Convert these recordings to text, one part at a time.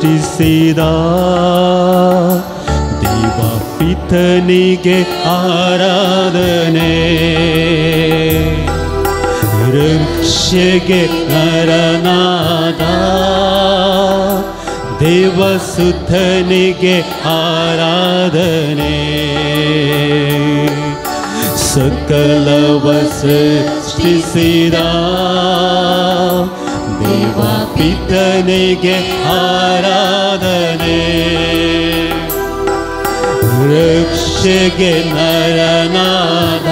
ಸೃಷ್ಟಿಸಿದ ದೇವ ಪಿತನಿಗೆ ಆರಾಧನೆ. ರಕ್ಷೆಗೆ ನರನಾದ ದೇವಸುತನಿಗೆ ಆರಾಧನೆ. ಸಕಲವ ಸೃಷ್ಟಿಸಿದ ದೇವ ಪಿತನಿಗೆ ಆರಾಧನೆ. ರಕ್ಷೆಗೆ ನರನಾದ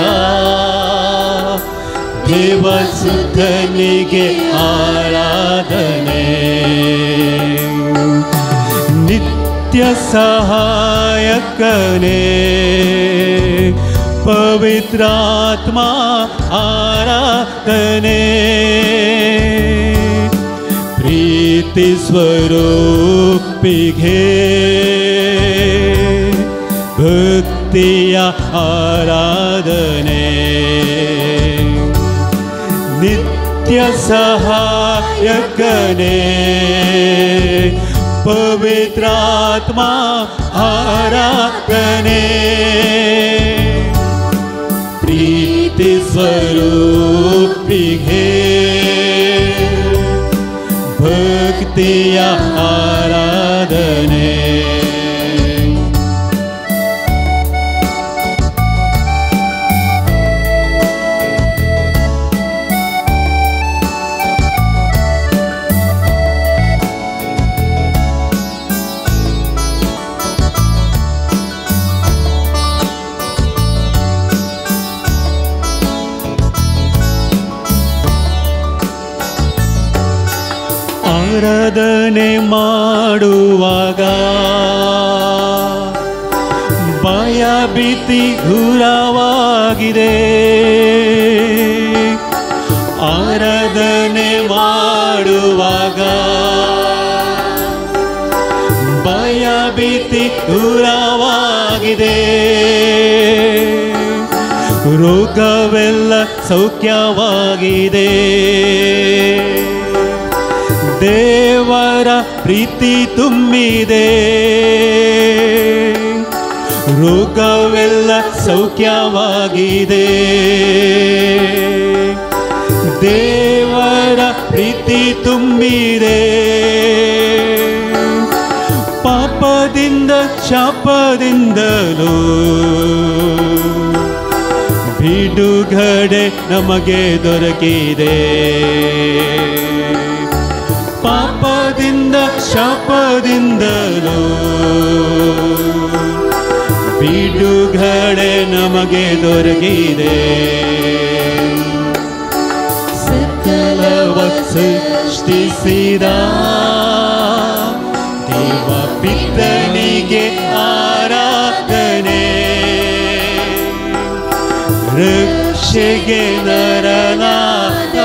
ದೇವಸುತನಿಗೆ ಆರಾಧನೆ. ನಿತ್ಯ ಸಹಾಯಕನೇ ಪವಿತ್ರಾತ್ಮ ಆರಾಧನೆ. ಪ್ರೀತಿ ಸ್ವರೂಪಿಗೆ ಭಕ್ತಿಯ ಆರಾಧನೆ. ನಿತ್ಯ ಸಹಾಯಕನೇ ಪವಿತ್ರಾತ್ಮ ಆರಾಧನೆ. ಪ್ರೀತಿ ಸ್ವರೂಪಿಗೆ ಭಕ್ತಿಯ ಆರಾಧನೆ. ಆರಾಧನೆ ಮಾಡುವಾಗ ಭಯ ಭೀತಿ ದೂರವಾಗಿದೆ. ಆರಾಧನೆ ಮಾಡುವಾಗ ಭಯ ಭೀತಿ ದೂರವಾಗಿದೆ. ರೋಗವೆಲ್ಲ ಸೌಖ್ಯವಾಗಿದೆ. ದೇವರ ಪ್ರೀತಿ ತುಂಬಿದೆ. ರೋಗವೆಲ್ಲ ಸೌಖ್ಯವಾಗಿದೆ. ದೇವರ ಪ್ರೀತಿ ತುಂಬಿದೆ. ಪಾಪದಿಂದ ಶಾಪದಿಂದಲೂ ಬಿಡುಗಡೆ ನಮಗೆ ದೊರಕಿದೆ. ಪಾಪದಿಂದ ಶಾಪದಿಂದಲೂ ಬಿಡುಗಡೆ ನಮಗೆ ದೊರಕಿದೆ. ಸಕಲವ ಸೃಷ್ಟಿಸಿದ ದೇವ ಪಿತನಿಗೆ ಆರಾಧನೆ. ರಕ್ಷೆಗೆ ನರನಾದ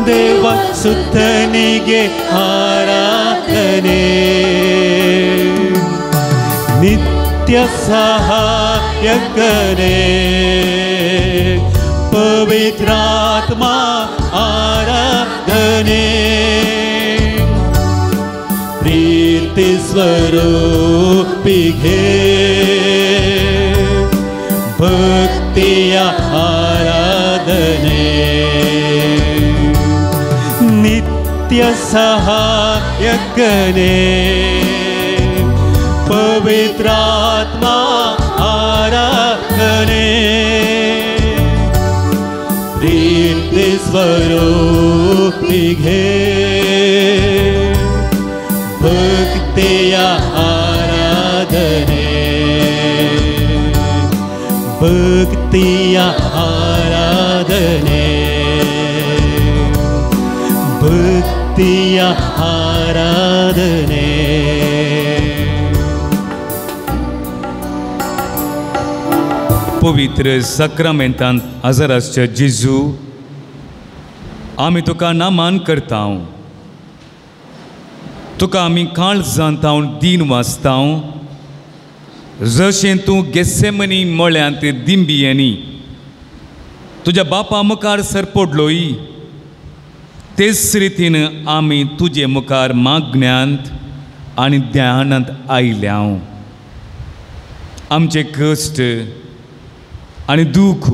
ದೇವಸುತನಿಗೆ ಆರಾಧನೆ. ನಿತ್ಯ ಸಹಾಯಕನೇ ಪವಿತ್ರಾತ್ಮ ಆರಾಧನೆ. ಪ್ರೀತಿ ಸ್ವರೂಪಿಗೆ ಭಕ್ತಿಯ ಆರಾಧನೆ. ನಿತ್ಯ ಸಹಾಯಕನೇ ಪವಿತ್ರಾತ್ಮ ಆರಾಧನೆ. ಪ್ರೀತಿ ಸ್ವರೂಪಿಗೆ ಭಕ್ತಿಯ ಆರಾಧನೆ. ಭಕ್ತಿಯ ಆರಾಧನೆ. ಭಕ್ತಿಯ ಆರಾಧನೆ. पवित्र साक्रामेंतांत हजर आसच्या जेजू, आमी तुका नामान करता, तुका आमी काळजांत दीन वाचता. जशें तूं गेसेमनी मळ्यांत दिंबियांनी तुज्या बापा मुखार सरपडलोय, तेच रितीन आमी तुजे मुखार मागण्यांत आनी ध्यानांत आयल्या. आमचे कश्ट आनी दूख,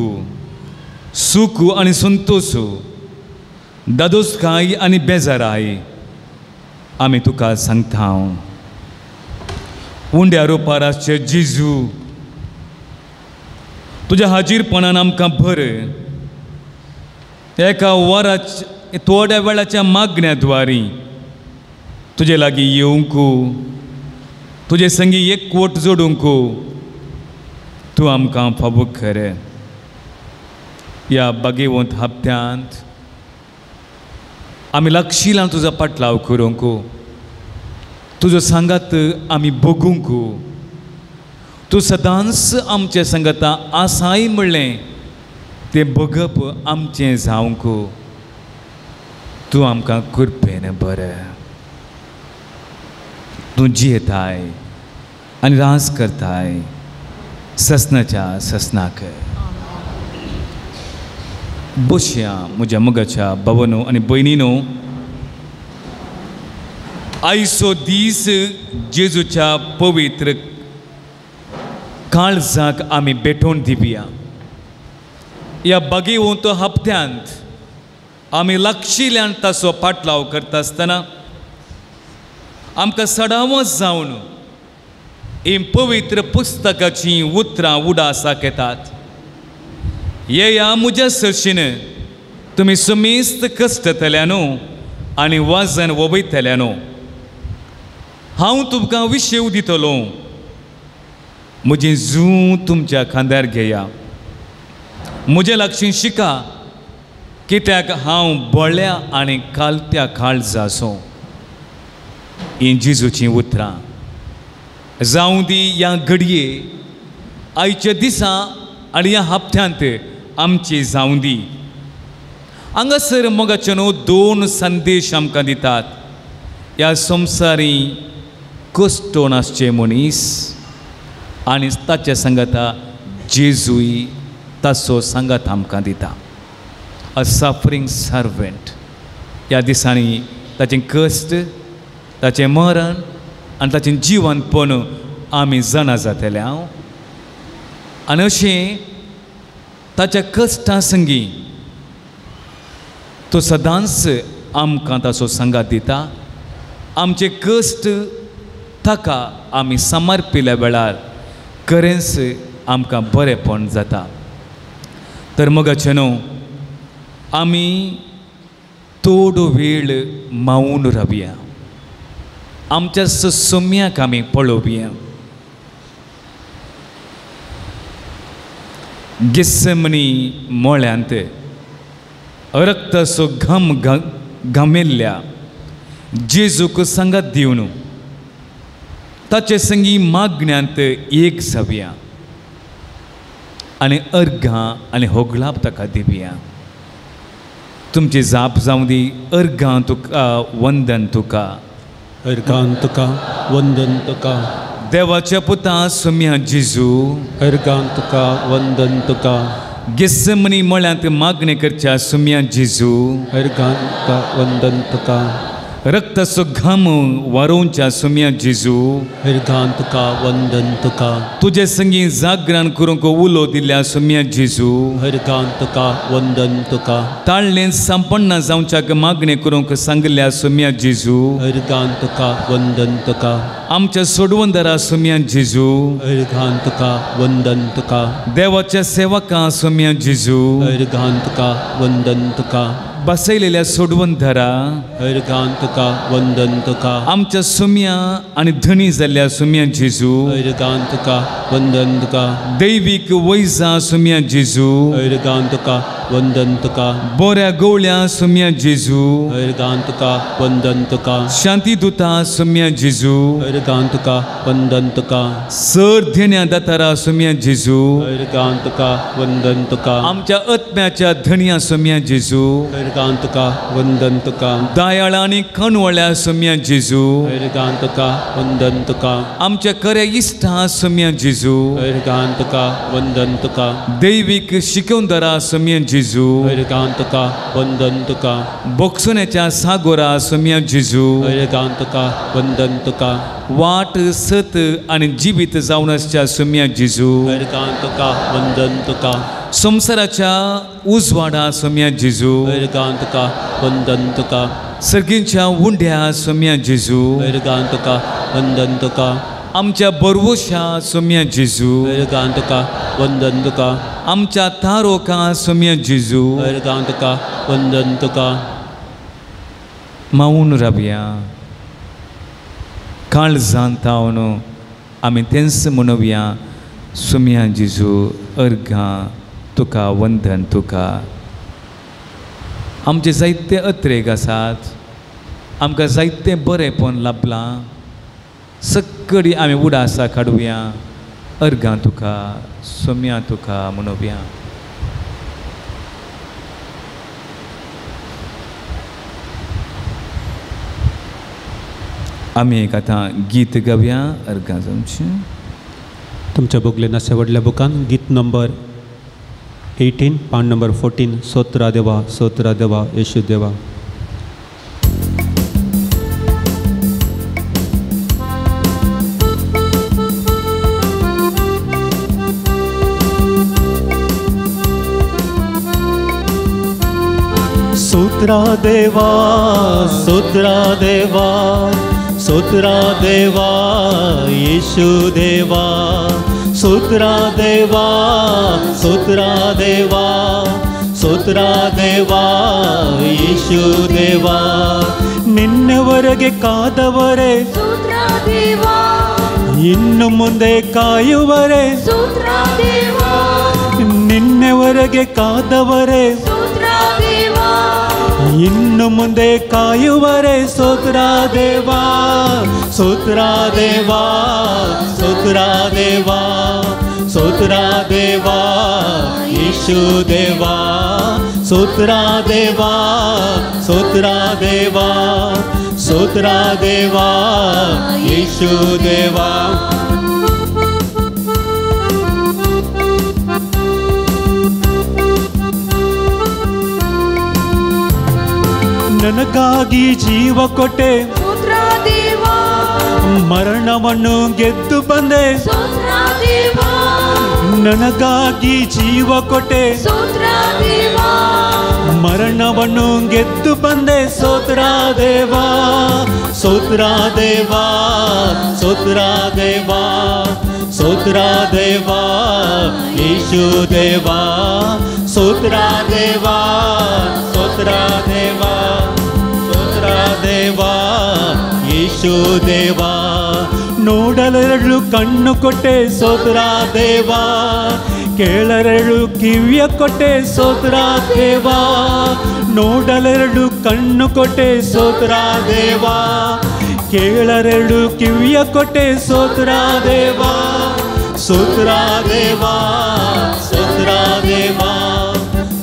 सूख आनी संतोश, दादोसकाय आनी बेजाराय आमी तुका सांगता. उंड्या रुपार आसचे जेजू, तुज्या हाजीरपणान आमकां भर. एका वराच्या थोड्या वेळाच्या मागण्या द्वारी तुजे लागीं येवंक, तुजे संगी एकवट जोडूंक तूं आमकां फावो कर. ह्या बागेवंत हप्त्यांत आमी लागशिलां तुजो पाटलाव करूंक, तुजो सांगात आमी भोगूंक, तूं सदांच आमचे सांगाता आसाय म्हणलें तें भोगप आमचें जावंक तूं आमकां कृपेन बरें. तूं जियेताय आनी रास करताय ससनाच्या ससनाक. बसया म्हज्या मोगाच्या भावानो आनी भयणीनो. आयचो दीस जेजूच्या पवित्र काळजाक आमी भेटोवन दिवया. ह्या बागेवंत हप्त्यांत आमी लागशिल्ल्यान ताचो पाटलाव करता आसतना आमकां सदांच जावन हीं पवित्र पुस्तकाचीं उतरां उडासाक येतात. येया म्हज्या सरशीन तुमी सुमेस्त कश्टतल्या न्हू आनी वजन वबयतल्या न्हू, हांव तुमकां विशेव दितलो. म्हजें जूं तुमच्या खांद्यार घेया, म्हजे लागशीं शिका, कित्याक हांव बळ्या आनी कालत्या काळजाचो. हीं जेजूचीं उतरां जावं दी ह्या घडये आयच्या दिसा आनी ह्या हप्त्यांत आमची जावं दी. हांगासर मोगाचे न्हू दोन संदेश आमकां दितात. ह्या संवसारी कश्टोन आसचे मनीस आनी ताच्या सांगाता जेजूय ताचो सांगात आमकां दिता. अ सफरींग सर्वंट. ह्या दिसांनी ताचें कश्ट, ताचें मरण आनी ताचें जिवनपण आमी जाणा जातले. हांव आनी अशें ताच्या कश्टां संगी तो सदांच आमकां ताचो सांगात दिता. आमचे कश्ट ताका आमी समर्पिल्या वेळार खरेंच आमकां बरेंपण जाता. तर मोगाचे न्हू आमी थोडो वेळ मावून रावया, आमच्या सोम्याक आमी पळोवया. गेत्सेमनी मळ्यांत रक्ताचो घाम घामेल्ल्या जेजूक सांगात दिवन ताचे संगी मागण्यांत एक जावया आनी अर्घां आनी होगळाप ताका दिवया. तुमची जाप जावं दी. अर्घां तुका वंदन तुका, अर्घां तुका वंदन तुका. देवाच्या पुता सोम्या जेजू, अर्घां तुका वंदन तुका. गेत्सेमनी मळ्यांत मागणें करच्या सोम्या जेजू, अर्घां तुका वंदन तुका. रक्ताचो घाम वारोवच्या सोम्या जेजू, अर्घां तुका वंदन तुका. तुजे संगी जागरण करूंक उलो दिल्ल्या सोम्या जेजू, अर्घां तुका वंदन तुका. ताळ्ळें संपन्न जावच्याक मागणें करूंक सांगिल्ल्या सोम्या जेजू, अर्घां तुका वंदन तुका. आमच्या सोडवंदरा सोम्या जेजू, अर्घां तुका वंदन तुका. देवाच्या सेवकां सोम्या जेजू, अर्घां तुका वंदन तुका. बसयलेल्या सोडवंदरा, अर्घां तुका वंदन तुका. आमच्या सोम्या आनी धनी जाल्ल्या सोम्या जेजू, अर्घां तुका वंदन तुका. दैवीक वैजा सोम्या जेजू, अर्घां तुका वंदन तुका. बऱ्या गवळ्या सोम्या जेजू, अर्घां तुका वंदन तुका. शांती दुता सोम्या जेजू, अर्घां तुका वंदन तुका. सर धेण्या दातारा सोम्या जेजू, अर्घां तुका वंदन तुका. आमच्या आत्म्याच्या धनया सोम्या जेजू, अर्घां तुका वंदन तुका. दयाळ आनी कणवळ्या सोम्या जेजू, अर्घां तुका वंदन तुका. आमच्या खऱ्या इश्टा सोम्या जेजू, अर्घां तुका वंदन तुका. दैवीक शिकवणदारा सोम्या जेजू, जेजू, अर्गां तुका वंदन तुका। बोगसुण्याच्या सागोरा सोम्या जेजू, अर्गां तुका वंदन तुका। वाट सत आनी जिवीत जावन आसच्या सोम्या जेजू, अर्गां तुका वंदन तुका। संवसाराच्या उजवाडा सोम्या जेजू, अर्गां तुका वंदन तुका। सर्गींच्या उंड्या सोम्या जेजू, अर्गां तुका वंदन तुका। आमच्या बरवोशा सोम्या जेजू, अर्गां तुका वंदन तुका। आमच्या तारोका सोम्या जेजू, अर्गां तुका वंदन तुका। मावून रावया काळजान तावन आमी तेंच म्हणुया, सोम्या जेजू अर्गां तुका वंदन तुका। आमचे जायते अत्रेग आसात, आमकां जायते बरेंपण लाभलां, सगळी आमी उडासा काडुया, अर्गां तुका सोम्या तुका म्हणुया। आमी एक आतां गीत गावया अर्गां जावचीं। तुमच्या बोगले नासल्या व्हडल्या बुकान गीत नंबर 18 पान नंबर 14, सोत्रा देवा सोत्रा देवा येशू देवा। सोत्रा देवा सोत्रा देवा सोत्रा देवा येशू देवा, सोत्रा देवा सोत्रा देवा सोत्रा देवा येशू देवा। ನಿನ್ನೆವರೆಗೆ ಕಾದವರೇ ಸೂತ್ರ ದೇವಾ, ಇನ್ನು ಮುಂದೆ ಕಾಯುವರೇ ಸೂತ್ರ ದೇವಾ, ನಿನ್ನೆವರೆಗೆ ಕಾದವರೇ ಸೂತ್ರ ದೇವಾ, ಇನ್ನು ಮುಂದೆ ಕಾಯುವರೇ ಸೋತ್ರ ದೇವಾ ಸೋತ್ರ ದೇವಾ ಸೋತ್ರ ದೇವಾ ಸೋತ್ರ ದೇವಾ ಯೇಸು ದೇವಾ, ಸೋತ್ರ ದೇವಾ ಸೋತ್ರ ದೇವಾ ಸೋತ್ರ ದೇವಾ ಯೇಸು ದೇವಾ। ನನಗಾಗಿ ಜೀವ ಕೊಟ್ಟೆ ಸೋತ್ರ ದೇವಾ, ಮರಣವನ್ನು ಗೆದ್ದು ಬಂದೆ ಸೋತ್ರ ದೇವಾ, ನನಗಾಗಿ ಜೀವ ಕೊಟ್ಟೆ ಸೋತ್ರ ದೇವಾ, ಮರಣವನ್ನು ಗೆದ್ದು ಬಂದೆ ಸೋತ್ರ ದೇವಾ ಸೋತ್ರ ದೇವಾ ಸೋತ್ರ ದೇವಾ ಸೋತ್ರ ದೇವಾ ಯೇಸು ದೇವಾ, ಸೋತ್ರ ದೇವಾ ಸೋತ್ರ ದೇವಾ ಸೋತ್ರ ದೇವಾ ಯೇಸು ದೇವಾ। ನೋಡಲೆರಡು ಕಣ್ಣು ಕೊಟ್ಟೆ ಸೋತ್ರ ದೇವಾ, ಕೇಳರೆರಡು ಕಿವಿಯ ಕೊಟ್ಟೆ ಸೋತ್ರ ದೇವಾ, ನೋಡಲೆರಡು ಕಣ್ಣು ಕೊಟ್ಟೆ ಸೋತ್ರ ದೇವಾ, ಕೇಳರೆರಡು ಕಿವಿಯ ಕೊಟ್ಟೆ ಸೋತ್ರ ದೇವಾ ಸೋತ್ರ ದೇವಾ ಸೋತ್ರ ದೇವಾ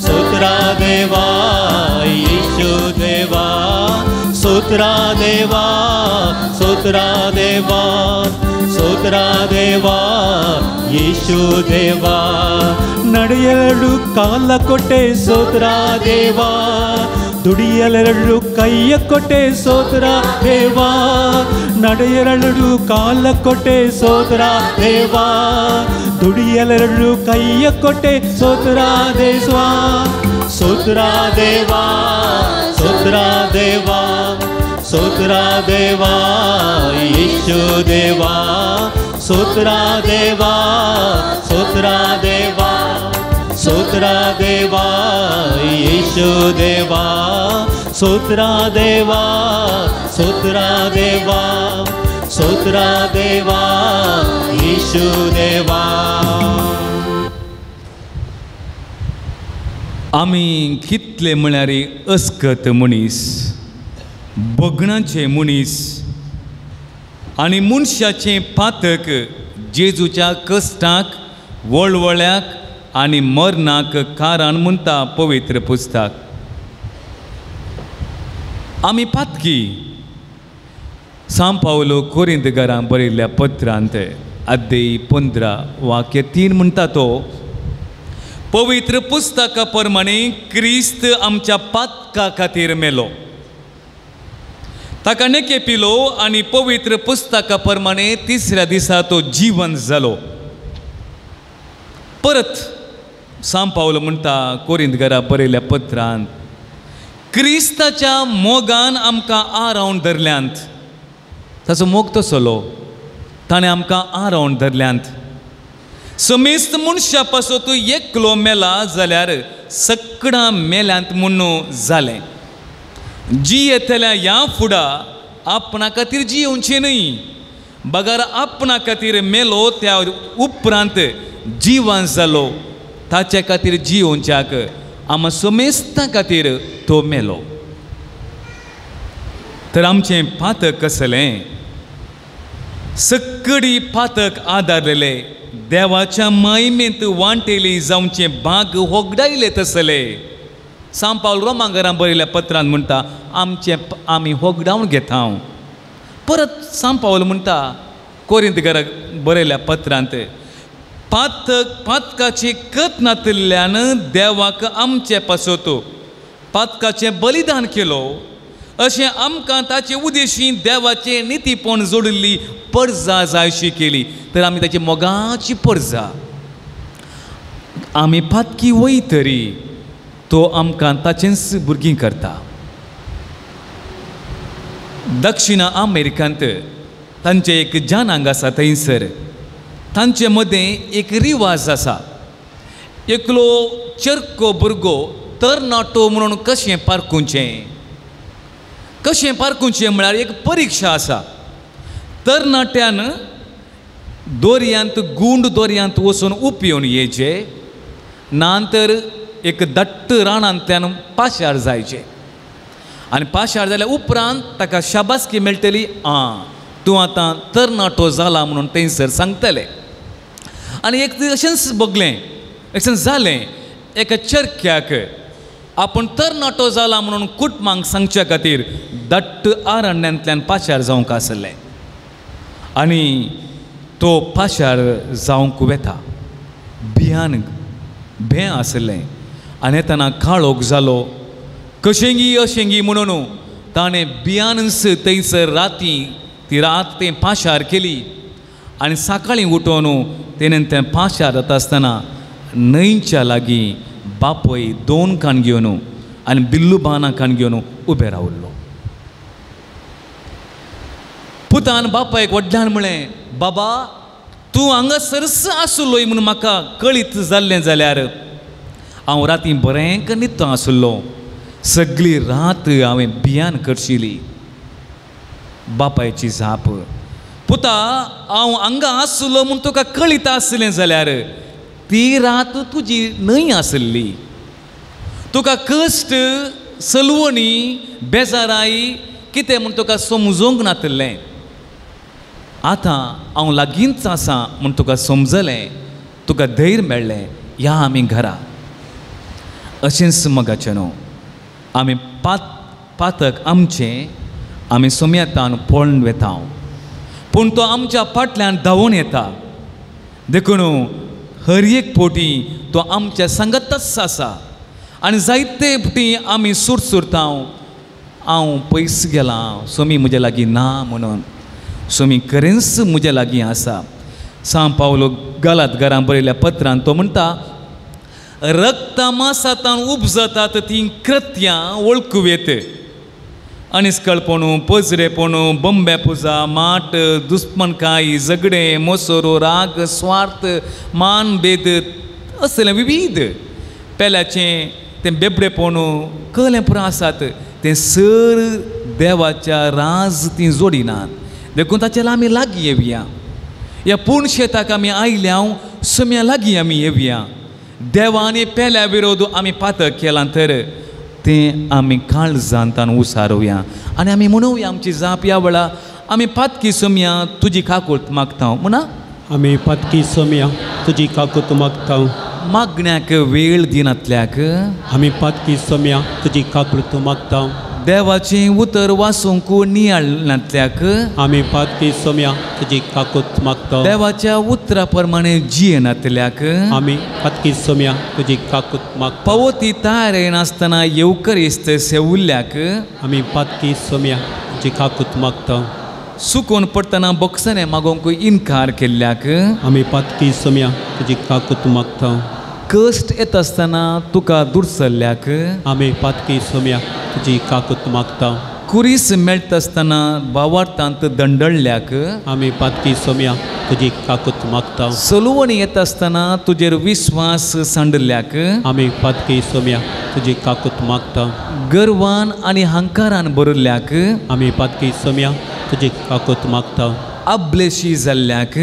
ಸೋತ್ರ ದೇವಾ ಯೇಸು ದೇವಾ, ಸೋತ್ರ ದೇವಾ ಸೋತ್ರ ದೇವಾ ಸೋತ್ರ ದೇವಾ ಯೇಸು ದೇವಾ। ನಡೆಯಲೆರಡು ಕಾಲ ಕೊಟ್ಟೆ ಸೋತ್ರ ದೇವಾ, ದುಡಿಯಲೆರಡು ಕೈಯ ಕೊಟ್ಟೆ ಸೋತ್ರ ದೇವಾ, ನಡೆಯಲೆರಡು ಕಾಲ ಕೊಟ್ಟೆ ಸೋತ್ರ ದೇವಾ, ದುಡಿಯಲೆರಡು ಕೈಯ ಕೊಟ್ಟೆ ಸೋತ್ರ ದೇವಾ ಸೋತ್ರ ದೇವಾ ಸೋತ್ರ ದೇವಾ ಸೋತ್ರ ದೇವಾ ಯೇಸು ದೇವಾ, ಸೋತ್ರ ದೇವಾ ಸೋತ್ರ ದೇವಾ ಸೋತ್ರ ದೇವಾ ಯೇಸು ದೇವಾ, ಸೋತ್ರ ದೇವಾ ಸೋತ್ರ ದೇವಾ ಸೋತ್ರ ದೇವಾ ಯೇಸು ದೇವಾ। आमी कितले म्हळ्यार अस्कत मनीस, भगणाचे मनीस आनी मनशाचें पातक जेजूच्या कश्टाक, वळवळ्याक आनी मरणाक कारण म्हणटा पवित्र पुस्तक। आमी पातकी। सांव पावलो कोरिंतकारांक बरयल्ल्या पत्रांत अध्याय 15 वाक्य 3 म्हणटा तो, पवित्र पुस्तका प्रमाणे क्रिस्त आमच्या पातका खातीर मेलो, ताका नेके पिलो आनी पवित्र पुस्तका प्रमाणे तिसऱ्या दिसा तो जिवन जालो. परत सांव पावल म्हणटा कोरिंत घरा बरयल्या पत्रांत, क्रिस्ताच्या मोगान आमकां आरावन धरल्यांत. ताचो मोग तसलो, ताणें आमकां आरावन धरल्यांत. समेस्त मनशा पासून तूं एकलो मेला जाल्यार सगळां मेल्यांत म्हूण जालें. जियेतल्या ह्या फुडा आपणा खातीर जियोवचें न्हय, बगर आपणा खातीर मेलो त्या उपरांत जिवन जालो ताचे खातीर जियोवच्याक आमा समेस्तां खातीर तो मेलो. तर आमचें पातक कसलें? सगळी पातक आदारलेले देवाच्या मायमेंत वांटेली जावचें भाग होगडायले तसले. सांव पावल रोमांगरां बरयल्या पत्रान म्हणटा आमचें आमी होगडावन घेता. परत सांव पावल म्हणटा कोरिंत घरा बरयल्या पत्रांत, पातक पातकाची कत नातिल्ल्यान देवाक आमचे पासत पातकाचें बलिदान केलो, अशें आमकां ताचे उदेशी देवाचें नितीपण जोडिल्ली परजा जायशी केली. तर आमी ताची मोगाची परजा, आमी पातकी वय तरी तो आमकां ताचेंच भुरगीं करता. दक्षिण अमेरिकांत तांचें एक जनांग आसा, थंयसर तांचे मदें एक रिवाज आसा. एकलो चरको भुरगो तरणाटो म्हणून कशें पारखुचें, कशें पारखुचें म्हळ्यार एक परिक्षा आसा. तरणाट्यान दोरयांत गुंड दोरयांत वचून उपयोन येयचें, ना तर एक दट्ट रानांतल्यान पाशार जायचें आनी पाशार जाल्या उपरांत ताका शाबासकी मेळटली, आं तूं आतां तरणाटो जाला म्हणून थंयसर सांगतले. आनी एक अशेंच बगलें, अशेंच जालें एका चरक्याक आपूण तरणाटो जाला म्हणून कुटुंबांक सांगच्या खातीर दट्ट आरण्यांतल्यान पाशार जावंक आसलें आनी तो पाशार जावंक वेता. भियान भें आसलें आनी येतना काळोख जालो. कशेंगी अशेंगी म्हणून ताणें भियानच थंयसर राती ती रात तें पाशार केली आनी सकाळीं उठोवन तेणेन तें पाशार जाता आसतना न्हंयच्या लागीं बापय दोन कान घेवन आनी बिल्लू बाना कान घेवन उबें रावल्लो. पुतान बापायक व्हडल्यान म्हळें, बाबा तूं हांगासरच आसलोय म्हूण म्हाका कळीत जाल्लें जाल्यार हांव राती बरें न्हिदतो आसलो, सगळी रात हांवें भियान करशिली. बापायची जाप, पुता हांव हांगा आसलो म्हूण तुका कळीत आसलें जाल्यार ती रात तुजी न्हय आसली, तुका कश्ट सलवणी बेजाराय कितें म्हूण तुका समजूंक नातिल्लें, आतां हांव लागींच आसा म्हूण तुका समजलें, तुका धैर्य मेळ्ळें, या आमी घरा. अशेंच मगाचें न्हू, आमी पातक आमचें आमी सोम्यातान पळोवन वेता, पूण तो आमच्या फाटल्यान धांवून येता. देखून हर एक पोटी तो आमच्या सांगतच आसा आनी जायते पटी आमी सुरसुरता, हांव पयस गेलां, सोमी म्हज्या लागीं ना म्हणून. सोमी खरेंच म्हज्या लागीं आसा. सांव पावलो गालात घरां बरयल्या पत्रान तो म्हणटा, रक्ता मासातान उपजतात तीं कृत्यां वळखुवेत, अनिस्कळपणू, पजरेपणू, बंबे पुजा, माट, दुस्मनकाय, झगडें, मोसरो, राग, स्वार्थ, मानभेद असलें विविध पेल्याचें तें बेबडेपणू कलें पुरो आसात तें सर देवाच्या राज तीं जोडिनात. देखून ताचे आमी लागीं येवया, ह्या पूर्ण शेताक आमी आयल्या सम्या लागीं आमी येवया. देवान पेल्या विरोध आमी पातक केलां तर तें आमी काळजांतान उसारोवया आनी आमी म्हणोवया आमची जाप ह्या वेळा, आमी पातकी सोमया तुजी काकूत मागता म्हणा, आमी पातकी सोमया तुजी काकूत मागता. मागण्याक वेळ दिनातल्याक आमी पातकी सोमया तुजी काकूत मागता. देवाचें उतर वाचूंक नियाळनातल्याक आमी पातकी सोम्या तुजी काकूत मागता. देवाच्या उतरा प्रमाणे जियेनातल्याक आमी पातकी सोम्या तुजी काकूत मागता. पावती तयार येनासतना येवकरिस्त सेवुल्ल्याक आमी पातकी सोम्या तुजी काकूत मागता. सुकून पडटना बोक्साने मागोवंक इनकार केल्ल्याक आमी पातकी सोम्या तुजी काकूत मागता. कश्ट येता आसतना तुका दुरसल्ल्याक आमी पातकी सोम्या तुजी काकूत मागता. कुरीस मेळटा आसतना भावार्थांत दंडळ्ळ्याक आमी पातकी सोम्या तुजी काकूत मागता. सलवणी येता आसतना तुजेर विस्वास सांडल्याक आमी पातकी सोम्या तुजी काकूत मागता. गर्वान आनी हंकारान भरिल्ल्याक आमी पातकी सोम्या तुजी काकूत मागता. अब्लेशी जाल्ल्याक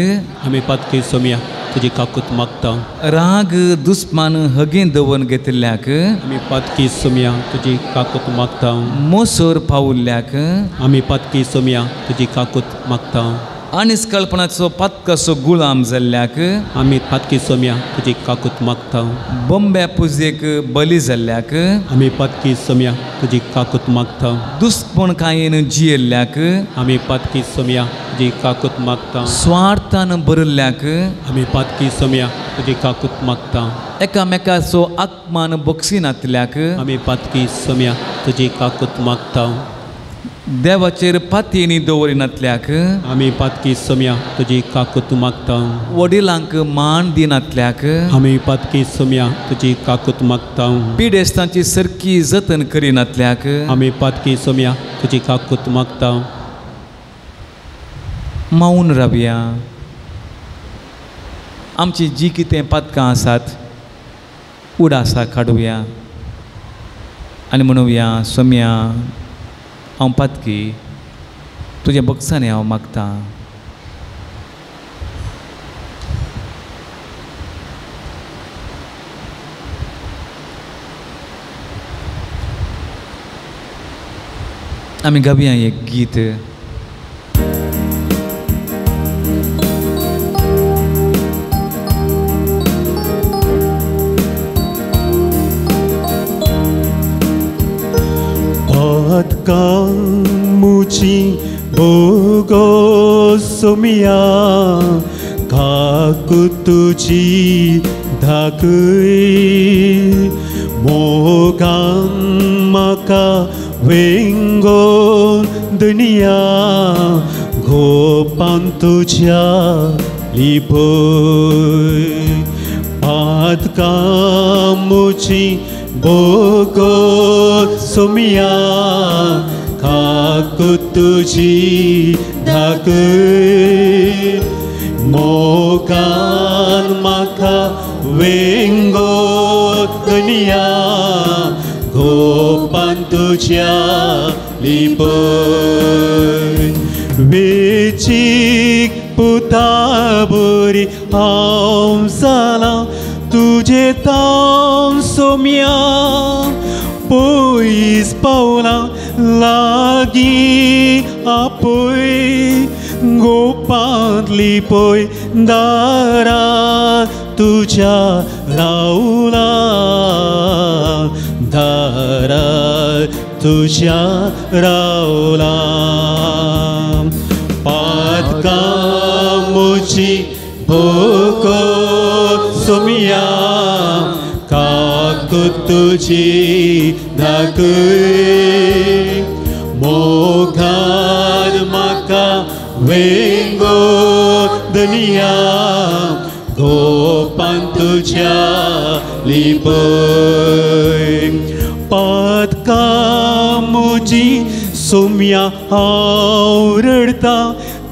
आमी पातकी सोम्या तुजी काकूत मागता. राग दुस्मान हगें दवरून घेतिल्ल्याक आमी पातकी सोम्या तुजी काकूत मागता. मोसोर पावल्ल्याक आमी पातकी सोम्या तुजी काकूत मागता. आनीस कल्पनाचो पातकाचो गुलाम जाल्ल्याक आमी पातकी सोम्या तुजी काकूत मागता. बॉम्बे पुजेक बली जाल्ल्याक आमी पातकी सोम्या तुजी काकूत मागता. दुस्पणकायेन जियेल्ल्याक आमी पातकी सोम्या तुजी काकूत मागता. स्वार्थान भरिल्ल्याक आमी पातकी सोम्या तुजी काकूत मागता. एकामेकाचो आत्मान बक्षिनातल्याक आमी पातकी सोम्या तुजी काकूत मागता. देवाचेर पातयेनी दवरिनातल्याक आमी पातकी सोम्या तुजी काकूत मागता. वडिलांक मान दिनातल्याक आमी पातकी सोम्या तुजी काकूत मागता. पिडेस्तांची सरकी जतन करिनातल्याक आमी पातकी सोम्या तुजी काकूत मागता. मावन रावया. आमची जी कितें पातकां आसात उडासा काडुया आनी म्हणुया सोम्या हांव पातकी तुज्या बक्षांनी हांव मागतां. आमी गावया एक गीत. मुची भोगो सोमिया काकूत तुजी धाकय मोगान म्हाका वेंगो दुनिया गोपान तुज्या लिपय पातकां मुची भोगो सोमिया काकूत तुजी धाकय मोगान म्हाका वेंगो दुनिया गोपान तुज्या लिपय वेचीक पुता बरी हांव जालां तुजे तांव सोम्या पयस पावलां लागीं आपय गोपांत लिपय दारा तुज्या रावला दारा तुज्या रावला पातकां मुची भोगो सोमिया काकूत तुजी धाकय मोगान म्हाका वेंगो दुनिया गोपान तुज्या लिपय पातकां मुजी सोम्या हांव रडटा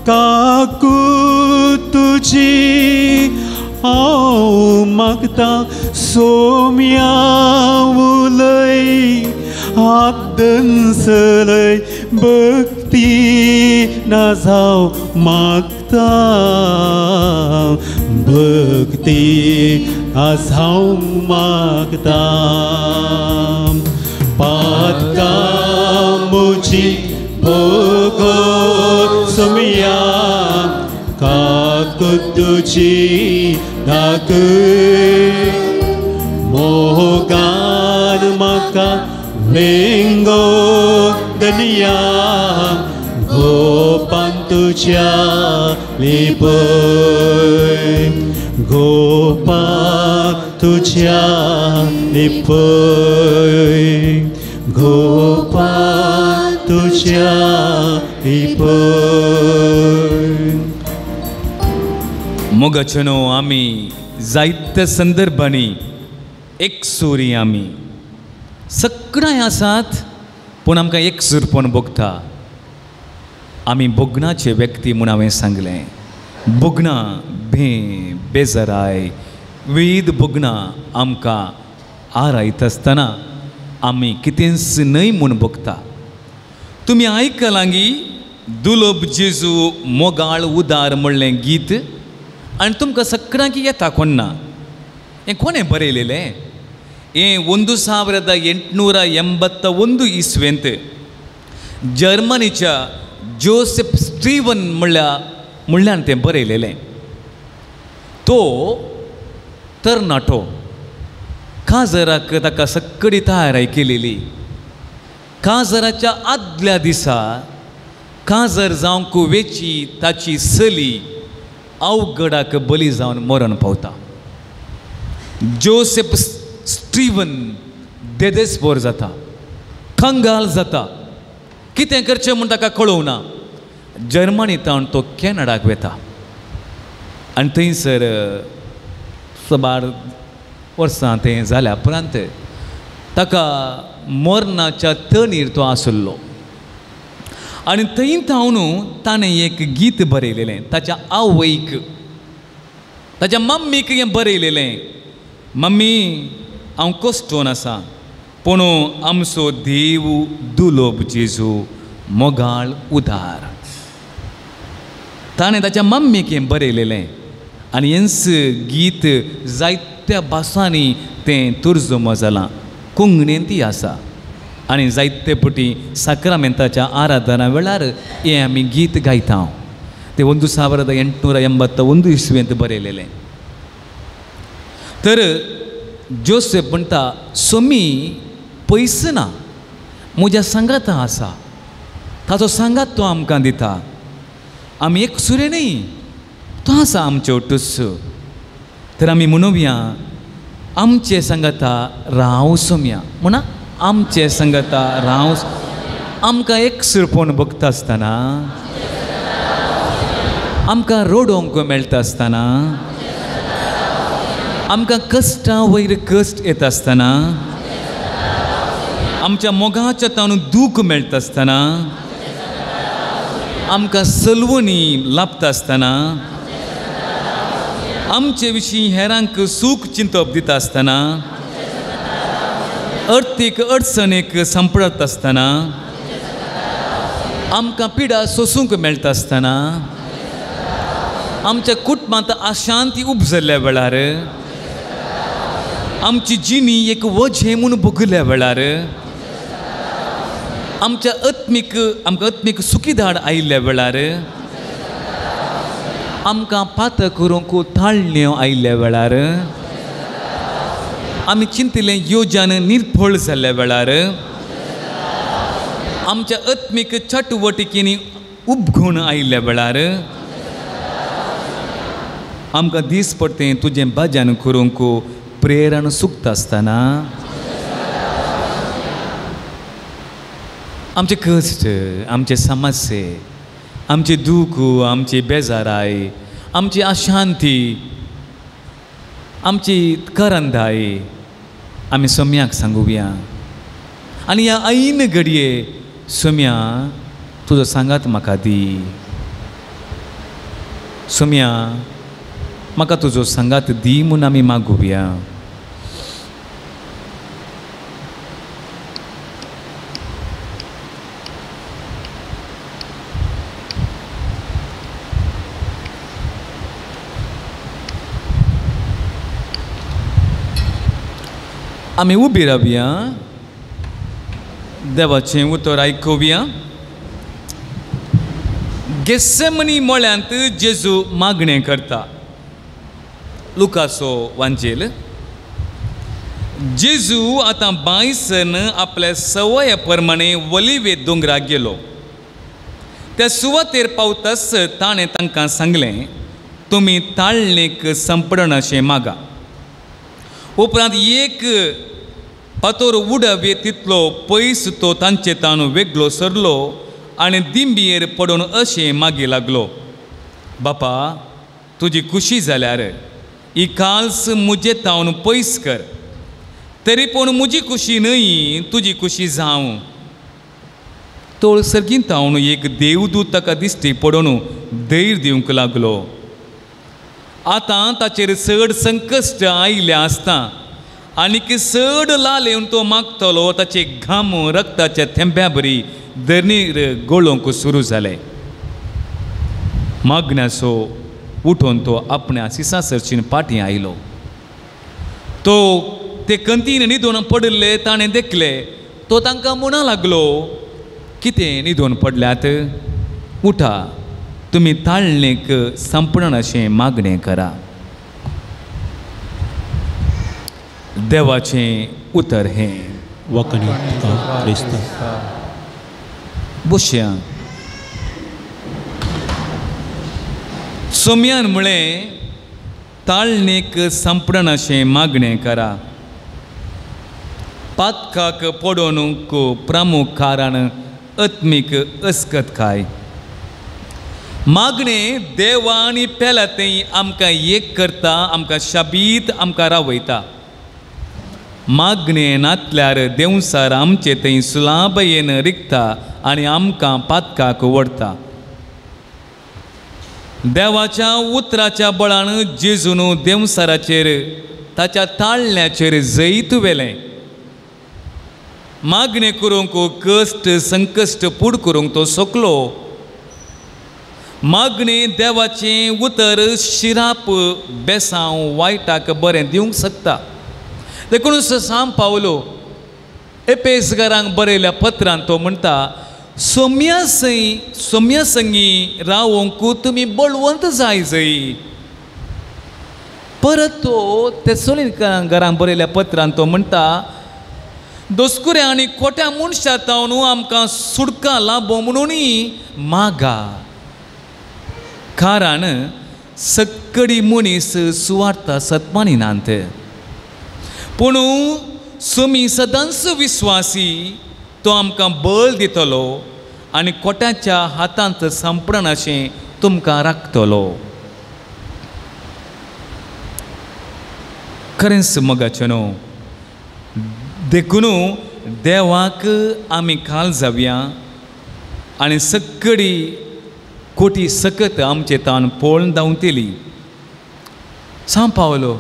काकूत तुजी हांव मागता सोम्या उलय हात दंसलय भक्ती ना जावं मागता भक्ती आसाव मागता पातकां मुजी भोगो सोमिया काकूत तुजी धाकय मोगान म्हाका वेंगो धनिया गोपान तुज्या लिपय गोपान तुज्या लिपय गोपान तुज्या लिपय. मोगाचे न्हू आमी जायत्या संदर्भांनी एकसुरी आमी सगळ्यां आसात पूण आमकां एकसूरपण भोगता. आमी भोगणाचे व्यक्ती म्हूण हांवें सांगलें. भोगणां भें बेजाराय विविध भोगणां आमकां आरायत आसतना आमी कितेंच न्हय म्हूण भोगता. तुमी आयकलांगी दुलोब जेजू मोगाळ उदार म्हणलें गीत आनी तुमकां सगळ्यांक येता कोण ना. हें कोणें बरयलेलें? हें 1881 इस्वेंत जर्मनीच्या जोसेफ स्टीवन म्हणल्यान तें बरयलेलें. तो तरणाटो काजराक ताका सगळी तयारी केलेली. काजराच्या आदल्या दिसा काजर जावंक वेची ताची चली अवघडाक बली जावन मरण पावता. जोसेफ स्टीवन देदेस्पोर जाता, कंगाल जाता. कितें करचें म्हूण ताका कळोवना. जर्मनी तावन तो कॅनडाक वता आनी थंयसर सुमार वर्सां तें जाल्या उपरांत ताका मरणाच्या तणीर तो आसलो आनी थंय थावन ताणें एक गीत बरयलेलें. ताच्या आवयक ताच्या मम्मीक हें बरयलेलें. मम्मी हांव कश्टोन आसा पूण आमचो देव दुलोब जेजू मोगाळ उदार. ताणें ताच्या मम्मीक हें बरयलेलें आनी हेंच गीत जायत्या भासांनी तें तर्जुमो जालां. कोंकणींत ती आसा आनी जायते पटी साक्रामेंताच्या आराधना वेळार हें आमी गीत गायता. तें 1881 इस्वेंत बरयलेलें. तर जोसेफ म्हणटा सोमी पयस ना म्हज्या सांगाता आसा. ताचो सांगात तो आमकां दिता. आमी एकसुरे न्हय, तो आसा आमचे ओटूच. तर आमी म्हणुया आमचे सांगाता राव सोम्या म्हणा आमचे सांगाता राव. आमकां एकसूरपण भोगता आसतना आमकां रडोवंक मेळटा आसतना आमकां कश्टां वयर कश्ट येता आसतना आमच्या मोगाच्या ताणून दूख मेळटा आसतना आमकां सलवणी लाभता आसतना आमचे विशीं हेरांक सूख चिंतप दिता आसतना अर्थीक अडचणीक सांपडत आसतना आमकां पिडा सोसूंक मेळटा आसतना आमच्या कुटुंबांत अशांती उपजल्ल्या वेळार आमची जिणी एक वजें म्हूण भोगल्या वेळार आमच्या आत्मीक आमकां आत्मीक सुखीदाड आयिल्ल्या वेळार आमकां पातक करूंक ताळण्यो आयिल्ल्या वेळार आमी चिंतिल्लें योजन निर्फळ जाल्ल्या वेळार आमच्या आत्मीक चटवटिकेनी उपगुण आयिल्ल्या वेळार आमकां दीस पडतें तुजें भजन करूंक प्रेरण सुकता आसतना आमचे कश्ट आमचे समस्ये आमचे दूख आमची बेजाराय आमची अशांती आमची करंदाय आमी सोम्याक सांगुया. आनी ह्या ऐन घडये सोम्या तुजो सांगात म्हाका दी. सोम्या म्हाका तुजो सांगात दी म्हूण आमी मागुया. आमी उबी रावया, देवाचें उतर आयकुया. गेसेमनी मळ्यांत जेजू मागणें करता. लुकासो वांजेल. जेजू आतां बायसन आपल्या सवया प्रमाणे वलिवे दोंगराक गेलो. त्या सुवातेर पावताच ताणें तांकां सांगलें, तुमी ताळणेक संपडण अशें मागा. उपरांत एक फातोर उडवे तितलो पयस तो तांचे ताणू वेगळो सरलो आनी दिंबियेर पडून अशें मागी लागलो, बापा तुजी खुशी जाल्यार ही काल्स म्हजे तावन पयस कर, तरी पूण म्हजी खुशी न्हय तुजी खुशी जावं. तोळ सर्गीन तावन एक देवदूत ताका दिश्टी पडून धैर्य दिवंक लागलो. आतां ताचेर चड संकश्ट आयिल्लें आसता आनीक चड लालेवन तो मागतलो. ताचे घाम रक्ताच्या थेंब्या बरी धरणीर गळोवंक सुरू जालें. मागण्याचो उठून तो आपल्या सिसा सरशीन पाटी आयलो. तो ते कंतीन न्हिदून पडिल्ले ताणें देखले. तो तांकां म्हणा लागलो, कितें न्हिदून पडल्यात? उठा, तुमी ताळणेक संपण अशें मागणें करा. देवाचें उतर हें. वखणी तुका क्रिस्ता. बसया. सोम्यान म्हळें, ताळणेक संपण अशें मागणें करा. पातकाक पडोवंक प्रमुख कारण आत्मीक अस्कतकाय. मागणें देवा आनी पेला तें आमकां एक करता, आमकां शाबीत आमकां रावयता. मागणें नातल्यार देंवसार आमचे थंय सुलाबयेन रिगता आनी आमकां पातकाक व्हरता. देवाच्या उतराच्या बळान जेजून देंवसाराचेर ताच्या ताळण्याचेर जैत व्हेलें. मागणें करूंक कश्ट संकश्ट पूड करूंक तो सोकलो. मागणें देवाचें उतर शिराप बेसांव वायटाक बरें दिवंक शकता. देखून सांग पावलो एपेसगारांक बरयल्या पत्रान तो म्हणटा, सोम्या संगी रावंक तुमी बळवंत जाय जय. परत तो तेसोलीकारांक बरयल्या पत्रान तो म्हणटा, दोसकुऱ्या आनी खोट्या मनशा तावन आमकां सुटका लाबो म्हणून मागा, कारण सक्कडी मनीस सुवार्था सतमानी नात. पूण सोमी सदांच विस्वासी, तो आमकां बळ दितलो आनी खोट्याच्या हातांत संपण अशें तुमकां राखतलो. खरेंच मोगाचें न्हू, देखून देवाक आमी खाल जावया आनी सक्कडी कोटी सकत आमचे तान पळोवन धांवतली. सांग पावलो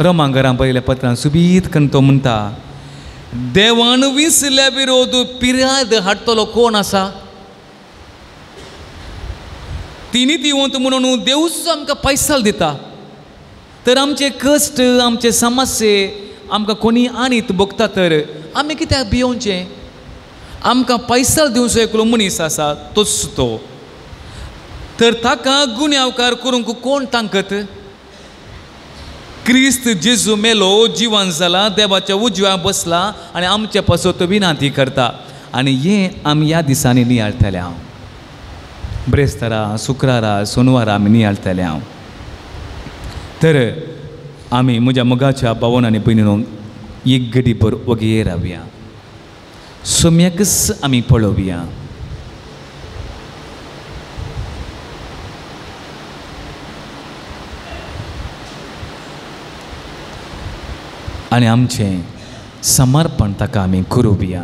रोमांगरां बरयल्या पत्रान सुबीत करून तो म्हणटा, देवान विसल्या विरोध पिराद हाडटलो कोण आसा? तिनी दिवंत म्हणून देवूच आमकां पैसाल दिता. तर आमचे कश्ट आमचे समस्ये आमकां कोणी आनीत भोगता तर आमी कित्याक भियोवचें? आमकां पैसाल दिवचो एकलो मनीस आसा तोच तो. तर ताका गुन्यांवकार करूंक कोण तांकत? क्रिस्त जेजू मेलो, जिवन जाला, देवाच्या उजव्या बसला आनी आमचे पासत विनंती करता. आनी हें आमी ह्या दिसांनी नियाळटले हांव. ब्रेस्तारा, शुक्रारा, सोनवारा आमी नियाळटले हांव. तर आमी म्हज्या मोगाच्या भावन आनी भयणीनो एक घडीभर वगेर रावया, सोम्याकच आमी पळोवया. आनी आमचें समर्पण ताका आमी करुया.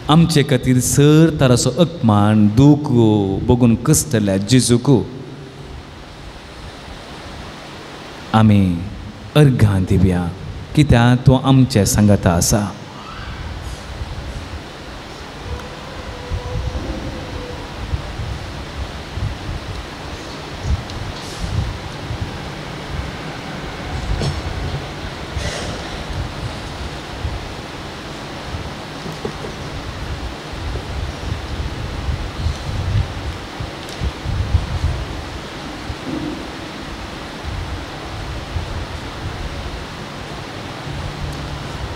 आमचे खातीर सर तराचो अपमान दूख बगून कसतल्या जेजूक आमी अर्घां दिवया, कित्याक तो आमचे सांगाता आसा.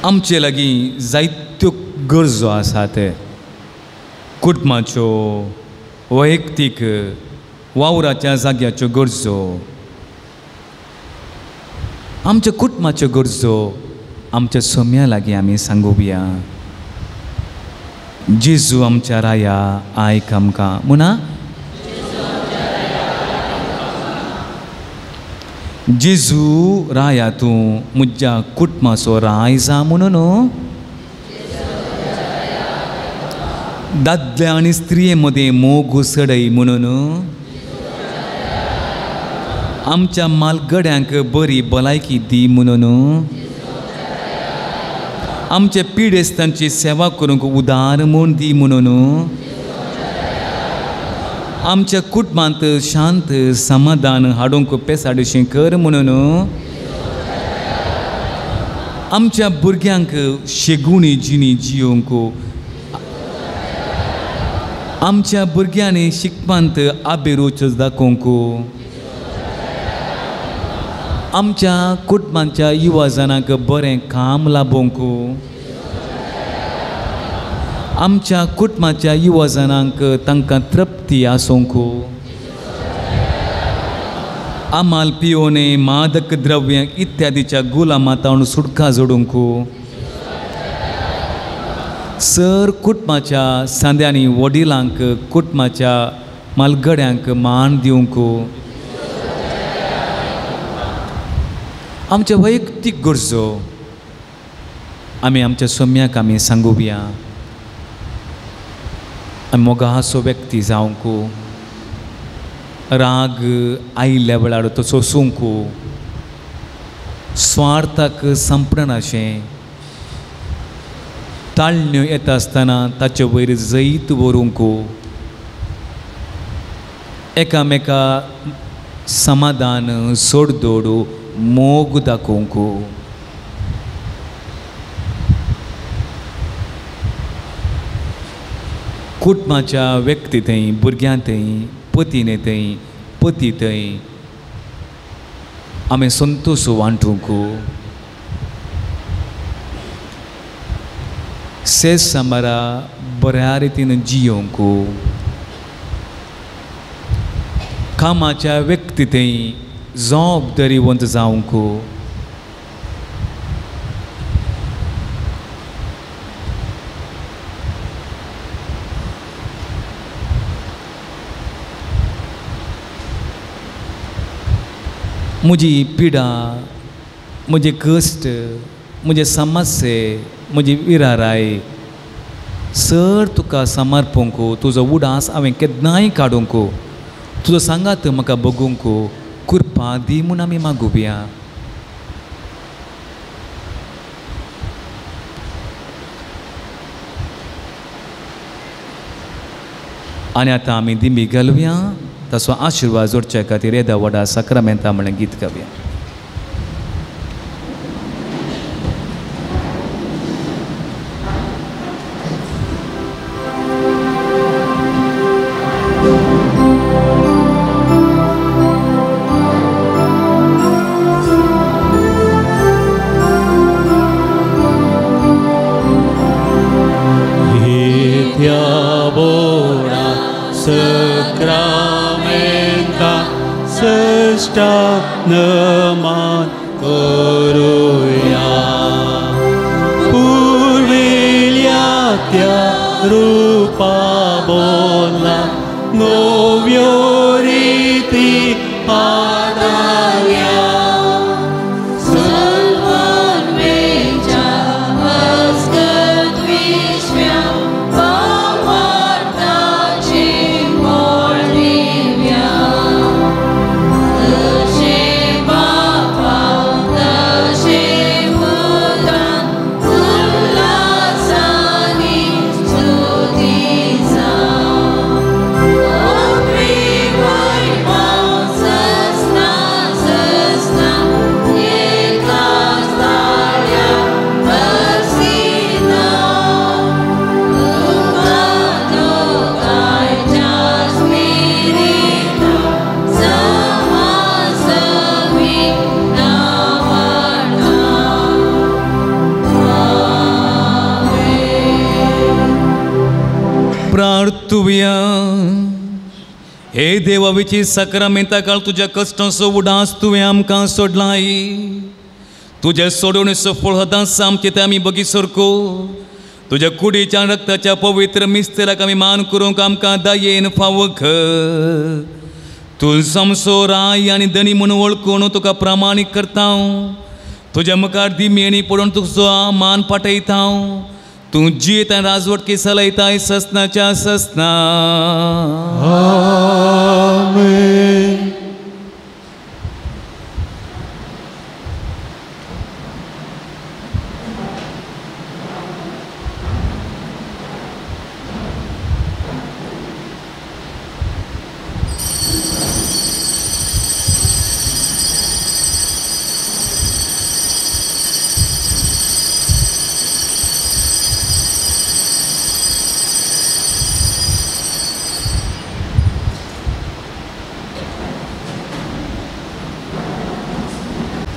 आमचे लागीं जायत्यो गरजो आसात, कुटुंबाच्यो, वैयक्तीक वावराच्या जाग्याच्यो गरजो, आमच्या कुटुंबाच्यो गरजो आमच्या सोम्या लागीं आमी सांगुया. जेजू आमच्या राया आयक आमकां म्हणा. जेजू राया तूं म्हज्या कुटुंबाचो राय जा म्हणून दादल्या आनी स्त्रिये मदें मोग सडय म्हणून आमच्या मालगड्यांक बरी भलायकी दी म्हणून आमच्या पिडेस्तांची सेवा करूंक उदार म्हूण दी म्हणून आमच्या कुटुंबांत शांत समाधान हाडूंक पेसाडशी कर म्हणून आमच्या भुरग्यांक शेगुणी जिणी जियोंक आमच्या भुरग्यांनी शिकपांत आबेरूच दाखोवंक आमच्या कुटुंबाच्या युवा जाणांक बरें काम लाभोवंक आमच्या कुटुंबाच्या युवा जाणांक तांकां तृप्ती आसूंक आमाल पियोने मादक द्रव्य इत्यादीच्या गुलामातावन सुटका जोडूंक सर कुटुंबाच्या सांद्यांनी वडिलांक कुटुंबाच्या मालगड्यांक मान दिवंक आमच्या वैयक्तीक गरजो आमी आमच्या सोम्याक आमी सांगुया. आमी मोगासो व्यक्ती जावंक, राग आयिल्ल्या वेळार तो सोसूंक, स्वार्थाक संपणाशें ताळण्यो येता आसतना ताचे वयर जैत व्हरूंक, एकामेका समाधान सोडदोड मोग दाखोवंक. कुटुंबाच्या व्यक्ती थंय, भुरग्यां थंय, पतीने थंय, पती थंय आमी संतोश वांटूंक. सेस सांबारा बऱ्या रितीन जियोवंक, कामाच्या व्यक्ती थंय जबाबदारीवंत जावंक, म्हजी पिडा, म्हजे कश्ट, म्हजे समस्ये, म्हजी विराराय सर तुका समर्पूंक, तुजो उडास हांवें केन्नाय काडूंक, तुजो सांगात म्हाका बगूंक कृपा दी म्हूण आमी मागुया. आनी आतां आमी दिंबी घालुया, ताचो आशिर्वाद जोडच्या खातीर येदा व्हडा साक्रामेंता म्हणलें गीत गावया. नमान करूया पुर्विल्या त्या रूपा बोला नव्यो रिती पादाल्या Bye. प्रार्थुया. हे देवा विची साक्रामेंता काळ तुज्या कश्टांचो उडास तुवें आमकां सोडलाय. तुज्या सोडोवणेचो फळ सदांच आमचे ते आमी बगी सरको. तुज्या कुडीच्या रक्ताच्या पवित्र मिस्तेराक आमी मान करूंक आमकां दयेन फावो कर. तूं आमचो राय आनी धनी म्हूण वळखून तुका प्रामाणीक करता. तुज्या मुखार दिमेणी पडून तुजो मान पाटयता. तूं जियेत आनी राजवटकी चलयताय ससनाच्या ससना. आमेन.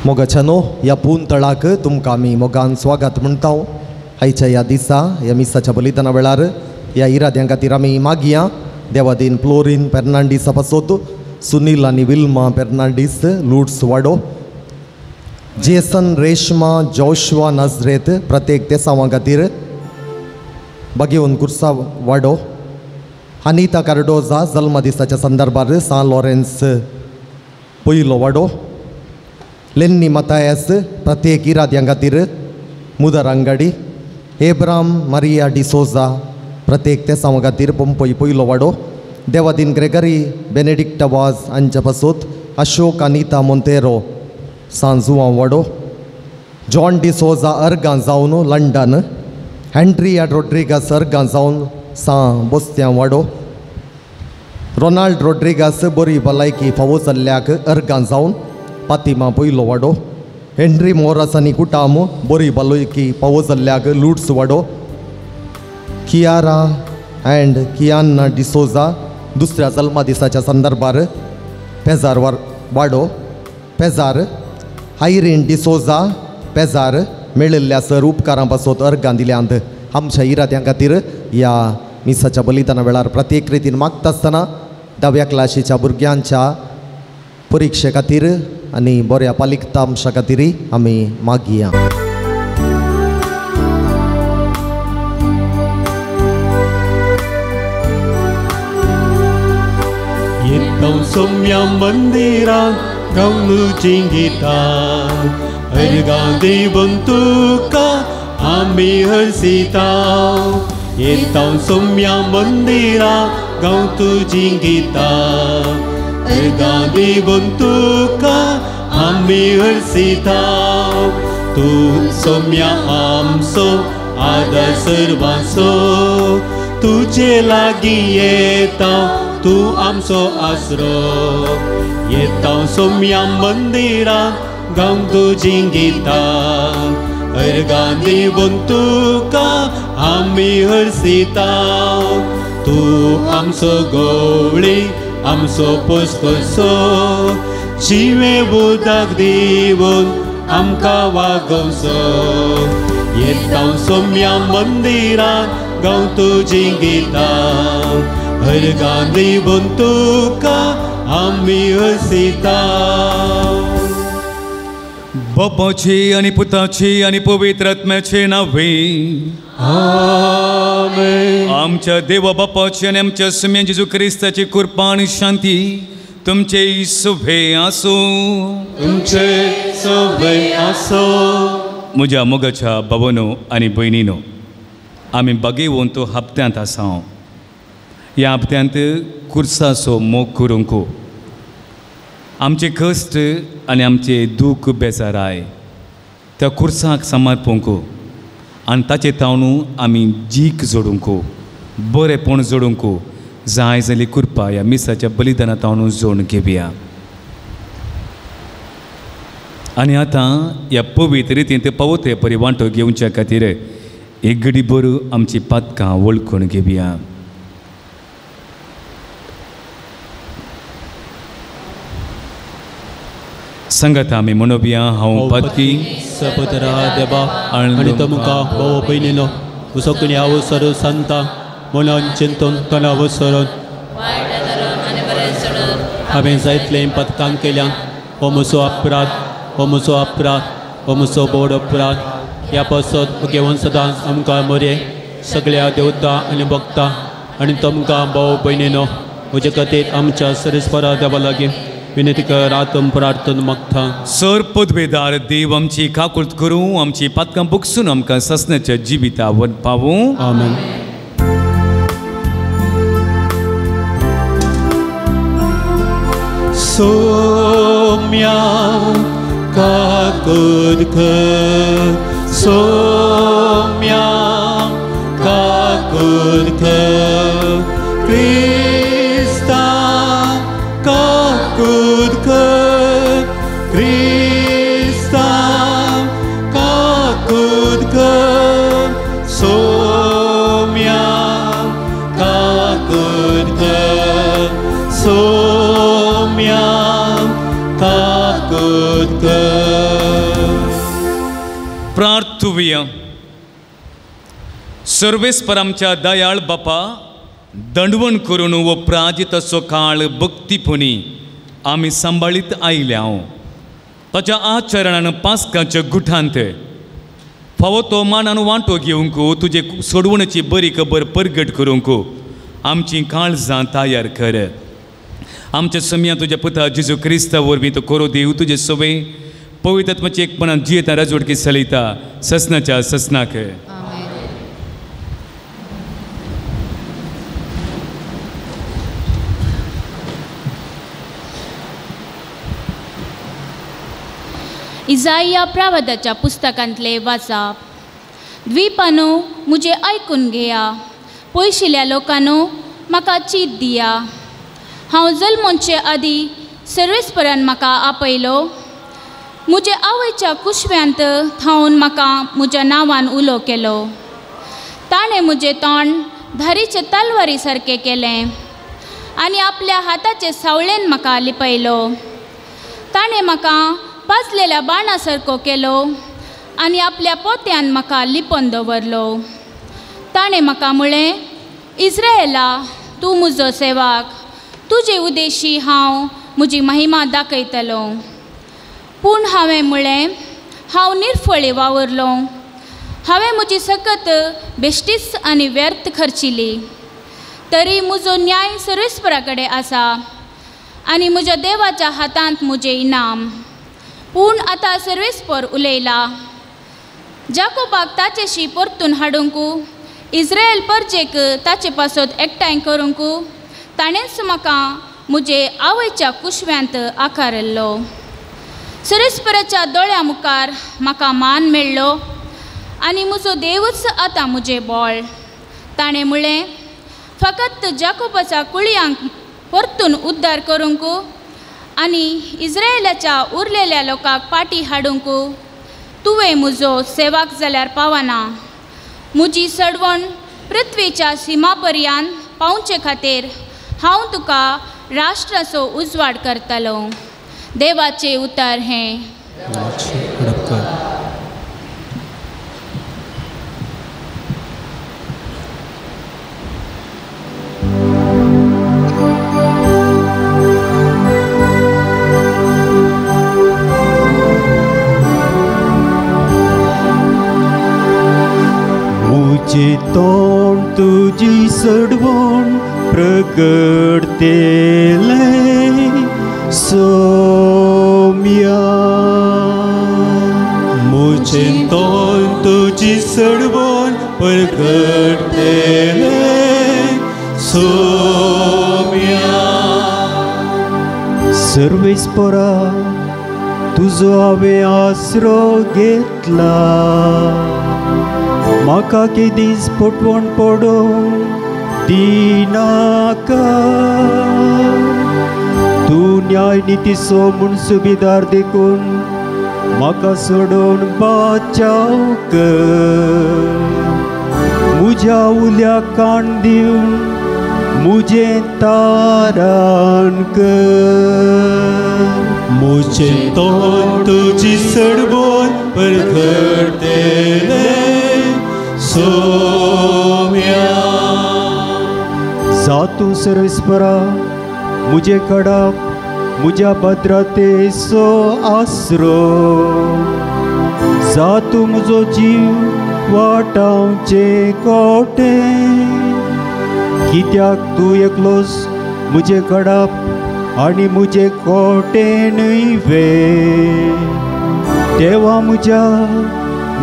मोगाच्यानो ह्या पून तळाक तुमकां आमी मोगान स्वागत म्हणटा. आयच्या ह्या दिसा ह्या मिसाच्या बलिदाना वेळार ह्या इराद्यां खातीर आमी मागया. देवादीन फ्लोरीन फेर्नांडीसा पासत, सुनील आनी विल्मा फेर्नांडीस लुट्स वाडो, जेसन रेशमा जोशवा नजरेत प्रत्येक तेसांवां खातीर बागेवन कुर्सा वाडो, अनिता कार्डोजा जल्म दिसाच्या संदर्भार सान लॉरेन्स पयलो वाडो, लेन्नी मतायस प्रत्येक इराद्यां खातीर मुदर अंगडी, एब्राम मारिया डिसोजा प्रत्येक तेसांवां खातीर पंपय पयलो वाडो, देवादीन ग्रेगरी बेनेडिक्ट वाज हांच्या पासत, अशोक अनिता मोंतेरो सांजुआं वाडो, जॉन डिसोजा अर्गां जावन लंडन, हँड्रिया रोड्रिगास अर्गां जावन सां बोस्त्यां वाडो, रोनाल्ड रोड्रिगास बरी भलायकी फावो जाल्ल्याक अर्गां जावन पातिमा पयलो वाडो, हेनरी मोरास आनी कुटाम बरी भलायकी फावो जाल्ल्याक लुट्स वाडो, कियारा अँड कियान्ना डिसोजा दुसऱ्या जल्मा दिसाच्या संदर्भार पेजार वाडो, पेजार आयरीन डिसोजा पेजार मेळिल्ल्या सर उपकारां पासत अर्गां दिल्यांत. आमच्या इराद्यां खातीर ह्या मिसाच्या बलिदाना वेळार प्रत्येक रितीन मागता आसतना धाव्या क्लाशीच्या भुरग्यांच्या परिक्षे खातीर आनी बऱ्या पालिकतांशा खातीर आमी मागया. येता सोम्या मंदिरात गावनुचीं गितां, अर्गां दिवन तुका आमी हरसिता. येता सोम्या मंदिरात गाव तुजीं गितां, अर्गां दिवन तुका आमी हरसिता. तूं सोम्या आमचो आदार सर्वांचो, तुजे लागीं येता तूं आमचो आसरो. येता सोम्या मंदिरात गावंक तुजीं गितां, अर्गां दिवन तुका आमी हरसिता. तूं आमचो गवळी आमचो पोसकोसो, जिवें उदक दिवन आमकां वागोवचो. येता सोम्या मंदिरात गावंक तुजीं गितां, अर्गां दिवन तुका आमी हरसिता. बापाची आनी पुताची आनी पवित्र आत्म्याचे नांवे आमेन. आमच्या देवा बापाची आनी आमच्या सुम्या जेजू क्रिस्ताची कृपा आनी शांती तुमचे सोभे आसूं. तुमचे सोभे आसूं. म्हज्या मोगाच्या बाबानो आनी भयणीनो, आमी बागेवन तो हप्त्यांत आसा. ह्या हप्त्यांत कुर्साचो मोग करूंक आमचे कश्ट आनी आमचे दूख बेजाराय त्या कुर्साक समर्पूंक आनी ताचे तावणू आमी जीक जोडूंक, बरेंपण जोडूंक जाय जाली कृपा ह्या मिसाच्या बलिदाना तावणू जोडून घेवया. आनी आतां ह्या पवित्र रितीन ते पावते परी वांटो घेवच्या खातीर एक घडी बरो आमची पातकां वळखून घेवया. सांगात आमी म्हणोवया, हांव पातकी सपतरा देवा आनी तुमकां भाव भयणीनो उसोकणी हांव सर्व सांता मनान चिंतून तणाव सरून हांवें जायतलें पथकान केल्यान हो म्हजो अपराध, हो म्हजो अपराध, हो म्हजो बोड अपराध. ह्या पासत घेवन सदांच आमकां मरे सगळ्या देवता आनी भक्ता आनी तुमकां भाव भयणीनो म्हजे खातीर आमच्या सरेस्परा देवा लागीं विनंती करात प्रार्थना मागता. सर पदवेदार देव आमची काकुळट करूं, आमची पातकां बुकसून आमकां ससनाच्या जिविता वर पावूं. आमेन. सोम्या काकुळट कर, सोम्या काकुळट कर, क्रिस्ता काकुळट कर, क्रिस्ता काकुळट कर, सोम्या काकुळट कर, सोम्या काकुळट कर. प्रार्थुया. सर्वेस्पर आमच्या दयाळ बापा, दंडवण करून वो प्राजिताचो काळ भक्तीपणी आमी सांबाळीत आयल्या. ताच्या आचरणान पास्काच्या गुठांत फावो तो मानान वांटो घेवंक तुजे सोडवणेची बरी खबर परगट करूंक आमची काळजां तयार कर. आमच्या सम्या तुज्या पुता जेजू क्रिस्ता वरवीं तो करो देव तुजे सवे पवित्र एकपणान जियेता राजवटकी चलयता ससनाच्या ससनाक. इजाइया प्रावदाच्या पुस्तकांतले वाचप. द्वीपानो मुझे आयकून घेया, पयशिल्या लोकांनो म्हाका चीत दिया. हांव जल्मोचे आदी सर्वेस्परान म्हाका आपयलो, म्हजे आवयच्या कुशव्यांत थावन म्हाका म्हज्या नांवान उलो केलो. ताणें म्हजें तोंड धारीचे तलवारी सारकें केलें आनी आपल्या हाताचे सावळेन म्हाका लिपयलो. ताणें म्हाका पाजलेल्या बाणा सारको केलो आनी आपल्या पोत्यान म्हाका लिपोवन दवरलो. ताणें म्हाका म्हळें, इस्रायला तूं म्हजो सेवाक, तुजे उदेशी हांव म्हजी महिमा दाखयतलो. पूण हांवें म्हळें, हांव निर्फळी वावुरलो, हांवें म्हजी सकत बेश्टीच आनी व्यर्थ खर्चिली. तरी म्हजो न्याय सर्वेस्परा कडेन आसा आनी म्हज्या देवाच्या हातांत म्हजें इनाम. पूण आतां सर्वेस्पर उलयला, जाकोबाक ताचेशी परतून हाडूंक, इस्रायल परजेक ताचे पासत एकठांय करूंक ताणेंच म्हाका म्हजे आवयच्या कुशव्यांत आकारिल्लो. सर्वेस्पराच्या दोळ्या मुखार म्हाका मान मेळ्ळो आनी म्हजो देवूच आतां म्हजें बळ. ताणें म्हळें, फकत जाकोबाच्या कुळयांक परतून उद्धार करूंक आनी इस्रायलाच्या उरलेल्या लोकांक पाटी हाडूंक तुवें म्हजो सेवाक जाल्यार पावना. म्हजी सडवण पृथ्वीच्या सिमा पर्यंत पावचे खातीर हांव तुका राष्ट्राचो उजवाड करतलो. देवाचें उतर हें. मुझे तोंड तुजी सडवण प्रगटतेले सोम्या, मुझे तोंड तुजी सडवण प्रगटतेले सोम्या. सर्वेस्परा तुजो हांवें आसरो घेतला, म्हाका केदीच पटवण पडोवंक दिनाका. तूं न्याय नितीचो म्हूण सुबेदार देखून म्हाका सोडोवन बाचाव कर. म्हज्या उल्याक कान दिवन म्हजें तारण कर. मुझे तोंड तुजी सडवण परगटतेले सोम्या. जातूं सर्वेस्परा मुजे कडाप मुज्या भद्रतेचो आसरो जातूं म्हजो जीव वाटावचे कोटे कित्याक तूं एकलोच मुजे कडाप आनी मुजे कोटे न्हय वे देवा मुज्या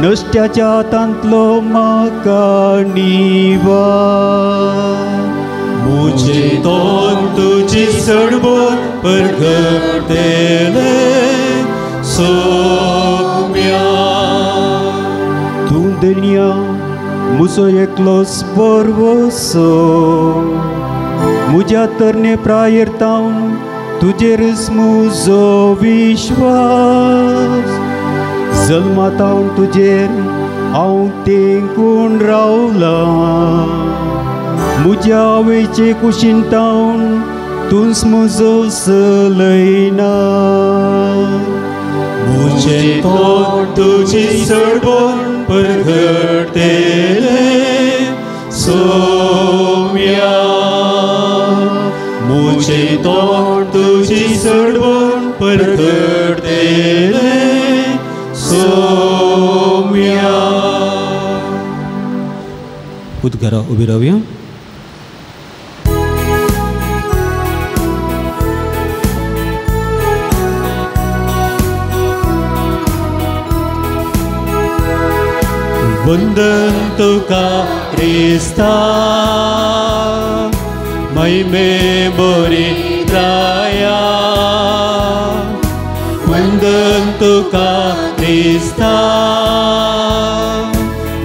नश्ट्याच्या हातांतलो म्हाका निवार मुझे तोंड तुजी सडबोत परगटले सोम्या तूं दनिया मुजो एकलोच बरवसो मुज्या तरणे प्रायेर तावन तुजेरच मुजो विश्वास जल्मातावन तुजेर हांव तेंकून रावलां मुज्या आवयचे कुशीन तावन तूंच मुजो चलयना मुझे तोंड तुजी सडबोत परगटले सोम्या मुझे तोंड तुजी सडबोत परगटले सोम्या. उद्गारा उबी रावया. वंदन तुका क्रिस्ता महिमे बोरी त्राया वंदन तुका क्रिस्ता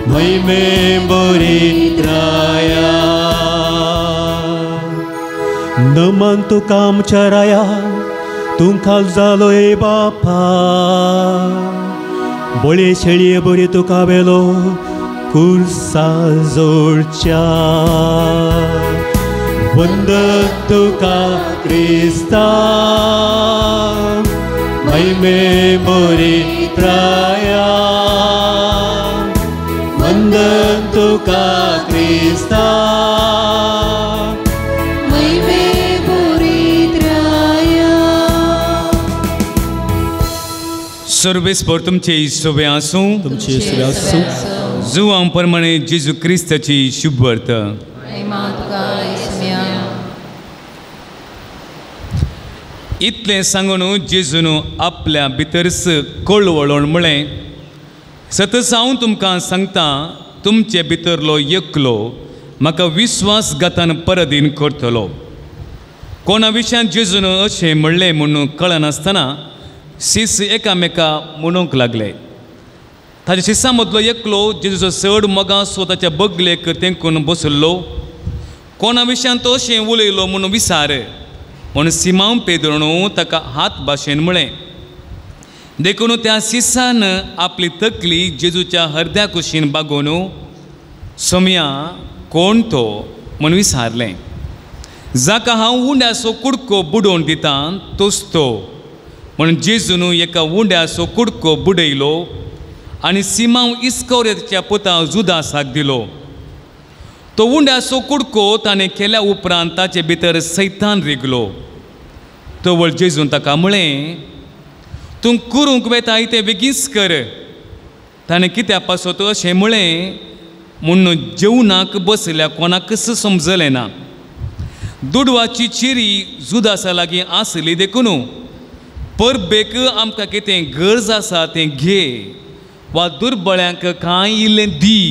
महिमे बोरी त्राया नमन तुका आमच्या राया तूं खाल जालोय बापा बळे शेळये बरी तुका वेलो कुर्सा जोडच्या वंदन तुका क्रिस्ता महिमे बोरी त्राया वंदन तुका क्रिस्ता महिमे बोरी त्राया. सर्वेस्पर तुमचे सोबे आसूं. तुमचे सोबे आसूं. जुवां प्रमाणे जेजू क्रिस्ताची शुभवार्त. इतलें सांगून जेजून आपल्या भितरच कळवळोन म्हळें, सतच हांव तुमकां सांगता तुमचे भितरलो एकलो म्हाका विस्वासघातान परदीन करतलो. कोणा विशयान जेजून अशें म्हणलें म्हणून कळनासतना शिस एकामेका म्हणूंक लागले. ताच्या शिसां मदलो एकलो जेजूचो चड मोगासो ताच्या बगलेक तेंकून बसलो. कोणा विशयान तो अशें उलयलो म्हणून विचार म्हूण सिमांव पेद्रून ताका हात भाशेन म्हळें. देखून त्या शिसान आपली तकली जेजूच्या हरद्या कुशीन बागोवन सोम्या कोण तो म्हूण विचारलें. जाका हांव उंड्याचो कुडको बुडोवन दितां तोच तो म्हूण जेजून एका उंड्याचो कुडको बुडयलो आनी सिमांव इस्कोरियोताच्या पुता जुदासाक दिलो. तो उंड्याचो कुडको ताणें केल्या उपरांत ताचे भितर सैतान रिगलो. तवळ जेजून ताका म्हळें, तूं करूंक वेताय तें बेगीच कर. ताणें कित्या पासत अशें म्हळें म्हूण जेवणाक बसल्या कोणाकच समजलें ना. दुडवाची चिरी जुदासा लागीं आसली देखून परबेक आमकां कितें गरज आसा तें घे वा दुर्बळ्यांक कांय इल्लें दी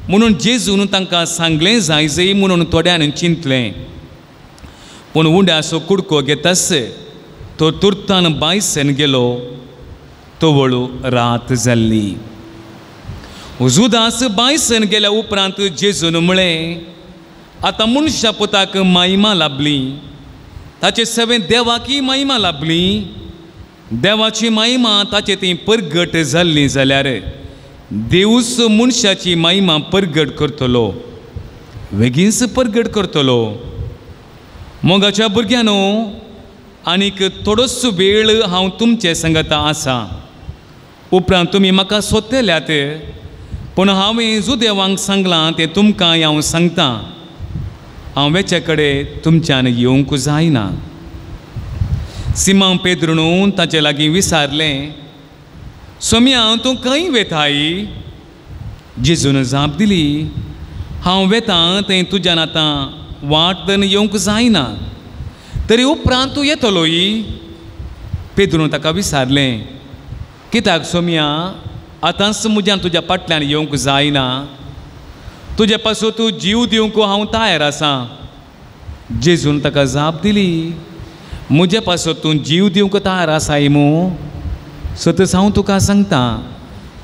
म्हणून जेजून तांकां सांगलें जायजय म्हणून थोड्यांनी चिंतलें. पूण उंड्याचो कुडको घेतास तो तुर्तान बायसेन गेलो. तवळू रात जाल्ली. जुदास बायसेन गेल्या उपरांत जेजून म्हळें, आतां मनशा पुताक महिमा लाभली, ताचे सगळें देवाकय महिमा लाभली. देवाची महिमा ताचे ती परगट जाल्ली जाल्यार देवूच मनशाची महिमा परगट करतलो, बेगीनच परगट करतलो. मोगाच्या भुरग्यांनो, आनीक थोडोच वेळ हांव तुमचे संगता आसा. उपरांत तुमी म्हाका सोदतल्यात, पूण हांवें जुदेवांक सांगलां तें तुमकां हांव सांगतां. हांव वेचे कडेन तुमच्यान येवंक जायना. सिमांव पेद्रून ताचे लागीं विसारलें, सोम्या तूं खंय वेताय? जेजून जाप दिली, हांव वेतां थंय तुज्यान आतां वाट धरून येवंक जायना, तरी उपरांत तूं येतलोय. पेद्रून ताका विसारलें, कित्याक सोम्या आतांच म्हज्यान तुज्या फाटल्यान येवंक जायना? तुजे पासून तूं जीव दिवंक हांव तयार आसा. जेजून ताका जाप दिली, म्हजे पासून तूं जीव दिवंक तयार आसाय मू? सतच हांव तुका सांगता,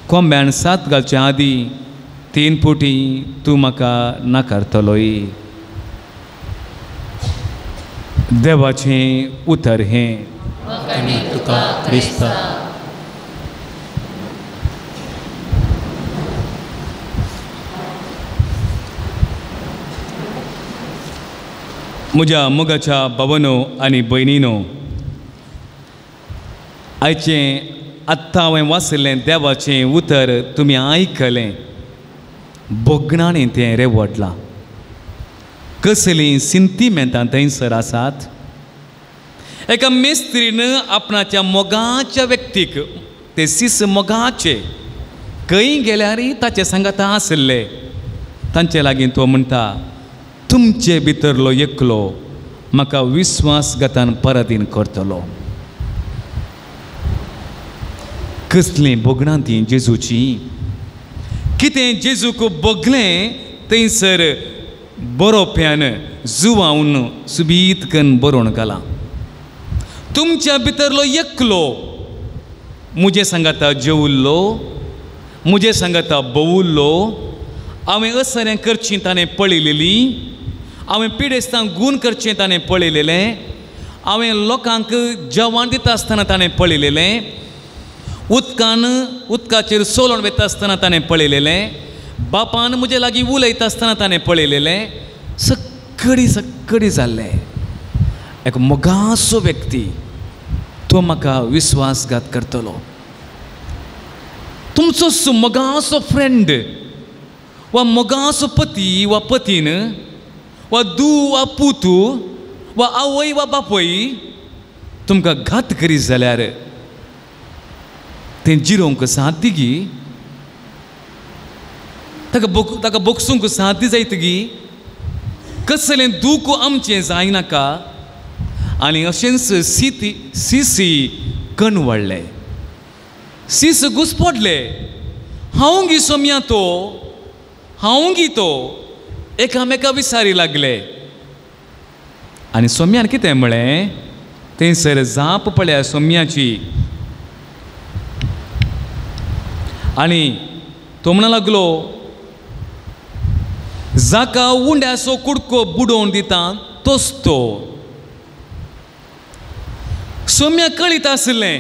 कोंब्यान सात घालचे आदीं 3 फावटी तूं म्हाका नाकारतलोय. देवाचें उतर हें. तुका क्रिस्ता. म्हज्या मोगाच्या भावानो आनी भयणीनो, आयचें आत्तां हांवें वाचिल्लें देवाचें उतर तुमी आयकलें. भोगणांनी तें रेवडलां. कसलीं सिंतिमेंतां थंयसर आसात. एका मेस्त्रीन आपणाच्या मोगाच्या व्यक्तीक, ते सीस मोगाचे, खंय गेल्यारय ताचे सांगाता आशिल्ले, तांचे लागीं तो म्हणटा, तुमचे भितरलो एकलो म्हाका विस्वासघातान पराधीन करतलो. कसलीं भोगणां तीं जेजूचीं! कितें जेजूक भोगलें थंयसर बरोवप्यान जुवावन सुबीत कन्न बरोवन घालां. तुमच्या भितरलो एकलो म्हजे सांगाता जेवल्लो, म्हजे सांगाता भोंवुल्लो, हांवें असऱ्यां करचीं ताणें पळयलेली, हांवें पिडेस्तांक गूण करचें ताणें पळयलेलें, हांवें लोकांक जेवण दिता आसतना ताणें पळयलेलें, उदकान उदकाचेर सोलोवन वता आसतना ताणें पळयलेलें, बापान म्हजे लागीं उलयता आसतना ताणें पळयलेलें, सगळी सगळी जाल्लें. एक मोगाचो व्यक्ती तो म्हाका विस्वासघात करतलो. तुमचो मोगाचो फ्रेंड वा मोगाचो पती वा पतीन वा दू वा पुतू वा आवय वा बापूय तुमकां घात करीत जाल्यार तें जिरोवंक साध्य गी? ताका बोगसूंक साध्य जायत गी? कसलें दूख आमचें जायनाका? आनी अशेंच सिसी कणवडले, सीस घुसपडले. हांव गी सोम्या तो, हांव गी तो, एकामेका विसारी लागले. आनी सोम्यान कितें म्हळें थंयसर जाप पळया सोम्याची. आनी तो म्हणा लागलो, जाका उंड्याचो कुडको बुडोवन दिता तोच तो. सोम्या कळीत आशिल्लें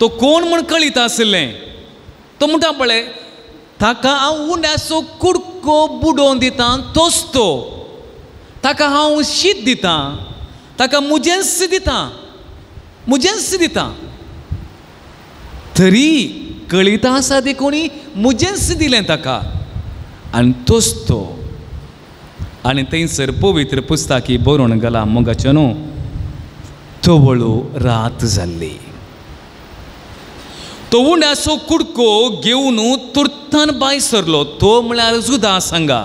तो कोण म्हूण कळीत आशिल्लें. तो म्हणटा पळय, ताका हांव उंड्याचो कुडको बुडोवन दिता तोच तो, ताका हांव शीत दिता, ताका म्हजेंच दिता, म्हजेंच दिता. तरी कळीत आसा देखून म्हजेंच दिलें ताका, आनी तोच तो. आनी थंयसर पवित्र पुस्तकी बरोवन घाला मोगाचें न्हू, तवळू रात जाल्ली. तो उंड्याचो कुडको घेवन तुर्तान भायर सरलो. तो म्हळ्यार जुदास. हांगा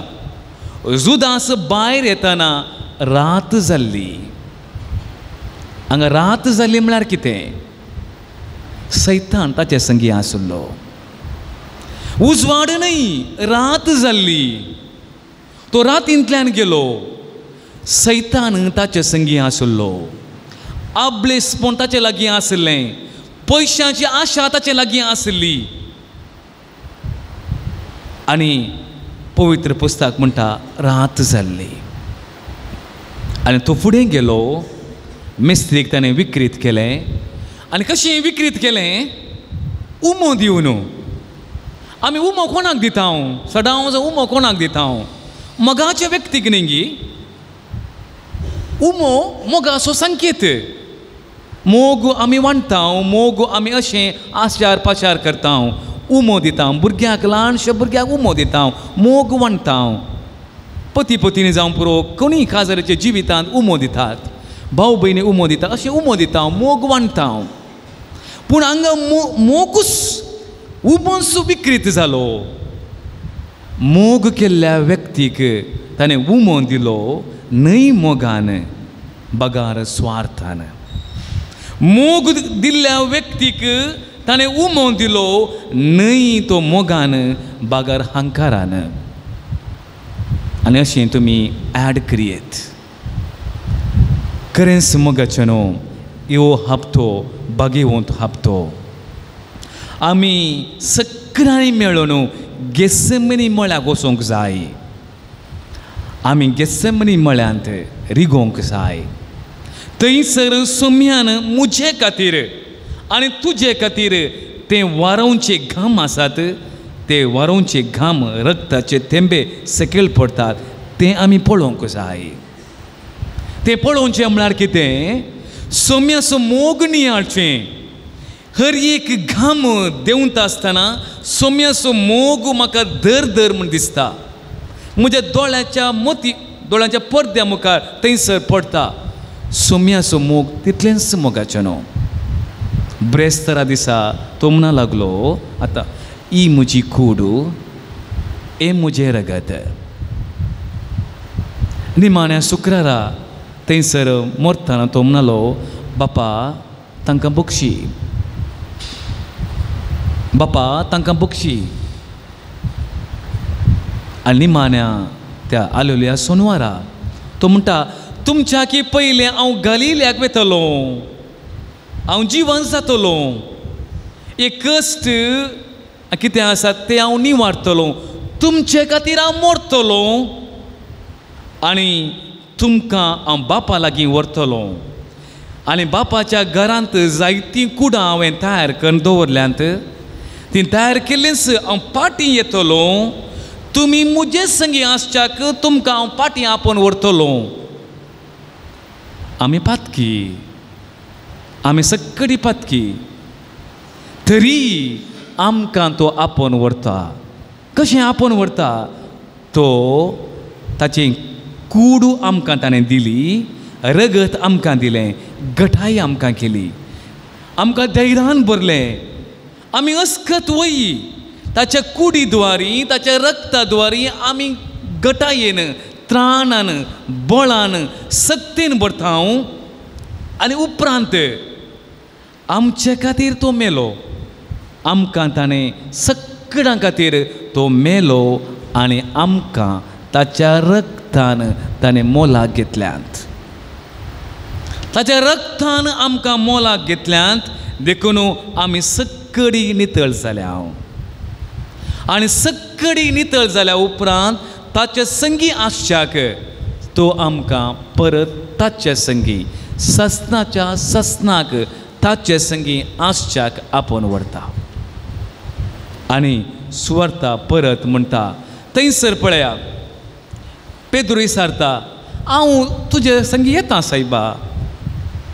जुदास भायर येतना रात जाल्ली. हांगा रात जाल्ली म्हळ्यार कितें? सैतान ताचे संगी आशिल्लो. उजवाड न्हय, रात जाल्ली. तो रातींतल्यान गेलो. सैतान ताचे संगी आशिल्लो. आबलेसपण ताचे लागीं आशिल्लें, पयशांची आशा ताचे लागीं आशिल्ली. आनी पवित्र पुस्तक म्हणटा रात जाल्ली. आनी तो फुडें गेलो. मिस्त्रीक ताणें विक्रीत केलें. आनी कशें विक्रीत केलें? उमो दिवन. आमी उमो कोणाक दिता? सदांच उमो कोणाक दिता? मोगाच्या व्यक्तीक न्ही गी. उमो मोगाचो संकेत. मोग आमी वांट्टा, मोग आमी अशें आचार पाचार करता, उमो दिता भुरग्याक, ल्हानशा भुरग्याक उमो दिता, मोग वांट्टा. पती पतीनी जावं पुरो, कोणीय काजाराच्या जिवितांत उमो दितात, भाव भयणी उमो दितात, अशें उमो दिता, मोग वांट्टा. पूण हांगा मोगूच उमोसो विकृत जालो. मोग केल्ल्या व्यक्तीक ताणें उमो दिलो न्हय मोगान, बगार स्वार्थान. मोग दिल्ल्या व्यक्तीक ताणें उमो दिलो न्हय तो मोगान, बगार हंकारान. आनी अशें तुमी एड करयेत. खरेंच मोगाचें न्हू, ह्यो हप्तो भागेवंत हप्तो. आमी सगळ्यांनी मेळून गेसेमनी मळ्याक वचोंक जाय. आमी गेसेमनी मळ्यांत रिगोवंक जाय. थंयसर सोम्यान म्हजे खातीर आनी तुजे खातीर ते वारोवचे घाम आसात, ते वारोवचे घाम रक्ताचे थेंबे सकयल पडटात, ते आमी पळोवंक जाय. ते पळोवचें म्हळ्यार कितें? सोम्याचो मोग नियाळचें. हर एक घाम देंवता आसतना सोम्याचो मोग म्हाका दर दर म्हूण दिसता. म्हज्या दोळ्याच्या मोती दोळ्यांच्या पडद्या मुखार थंयसर पडटा सोम्याचो मोग. तितलेंच मोगाचें न्हू. ब्रेस्तारा दिसा तो म्हणा लागलो, आतां ही म्हजी कूड, हें म्हजें रगत. निमाण्या शुक्रारा थंयसर मरतना तो म्हणालो, बापा तांकां बक्षी, बापा तांकां बक्षी. आनी निमाण्या त्या आलोल्या सोनवारा तो म्हणटा, तुमच्या की पयलें हांव गालिल्याक वेतलो, हांव जिवन जातलो, एक कश्ट कितें आसा तें हांव निवारतलो, तुमचे खातीर हांव मरतलो आनी तुमकां हांव बापा लागीं व्हरतलो. आनी बापाच्या घरांत जायतीं कुडां हांवें तयार करून दवरल्यांत, तीं तयार केल्लींच हांव फाटीं येतलो, तुमी म्हजे संगी आसच्याक तुमकां हांव फाटीं आपोवन व्हरतलो. आमी पातकी, आमी सगळी पातकी, तरी आमकां तो आपोवन व्हरता. कशें आपोवन व्हरता? तो ताची कूड आमकां ताणें दिली, रगत आमकां दिलें, गठाय आमकां केली, आमकां धैर्यान भरलें. आमी अस्कत वयी ताच्या कुडी द्वारी, ताच्या रक्ता द्वारी आमी गटायेन, त्राणान, बळान, सक्तेन भरता. आनी उपरांत आमचे खातीर तो मेलो, आमकां ताणें सगळ्यां खातीर तो मेलो आनी आमकां ताच्या रक्तान ताणें मोलाक घेतल्यांत. ताच्या रक्तान आमकां मोलाक घेतल्यांत, देखून आमी सगळी नितळ जाल्या. आनी सगळी नितळ जाल्या उपरांत ताच्या संगी आसच्याक तो आमकां परत ताच्या संगी ससनाच्या ससनाक ताचे संगी आसच्याक आपोवन व्हरता. आनी सुवार्ता परत म्हणटा, थंयसर पळया पेद्रू विचारता, हांव तुजे संगी येता सायबा.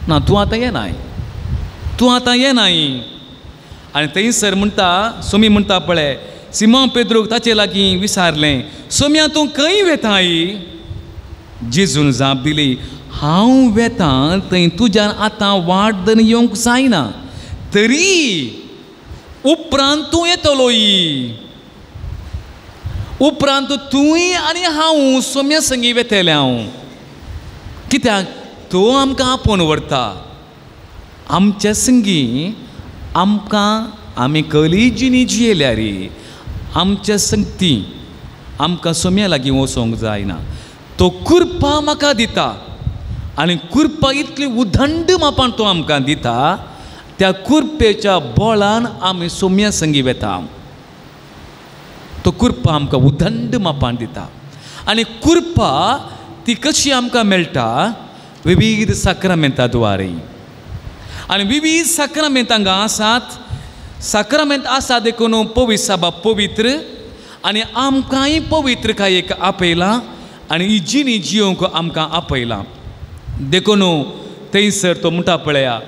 ना, तूं आतां येनाय, तूं आतां येनाय. आनी थंयसर म्हणटा, सोमी म्हणटा पळय, सिमोन पेद्रूक ताचे लागीं विचारलें, सोम्या तूं खंय वेताय? जेजून जाप दिली, हांव वेतां थंय तुज्यान आतां वाट धरून येवंक जायना, तरी उपरांत तूं येतलोय. उपरांत तूंय आनी हांव सोम्या संगी वेतलें हांव. कित्याक? तो आमकां आपोवन व्हरता. आमच्या संगी आमकां आमी कली जिणी जियेल्यार आमच्या संगती आमकां सोम्या लागीं वचोंक जायना. तो कृपा म्हाका दिता आनी कृपा इतली उदंड मापान तो आमकां दिता, त्या कृपेच्या बळान आमी सोम्या संगी वेता. तो कृपा आमकां उदंड मापान दिता. आनी कृपा ती कशी आमकां मेळटा? विविध साक्रामेंता द्वारे. आनी विविध साक्रामेंत हांगा आसात. साक्रामेंत आसा देखून पवित्र साबा पवित्र आनी आमकांय पवित्रकायेक आपयलां आनी ही जिणी जियोंक आमकां आपयलां. देखून थंयसर तो म्हणटा पळया,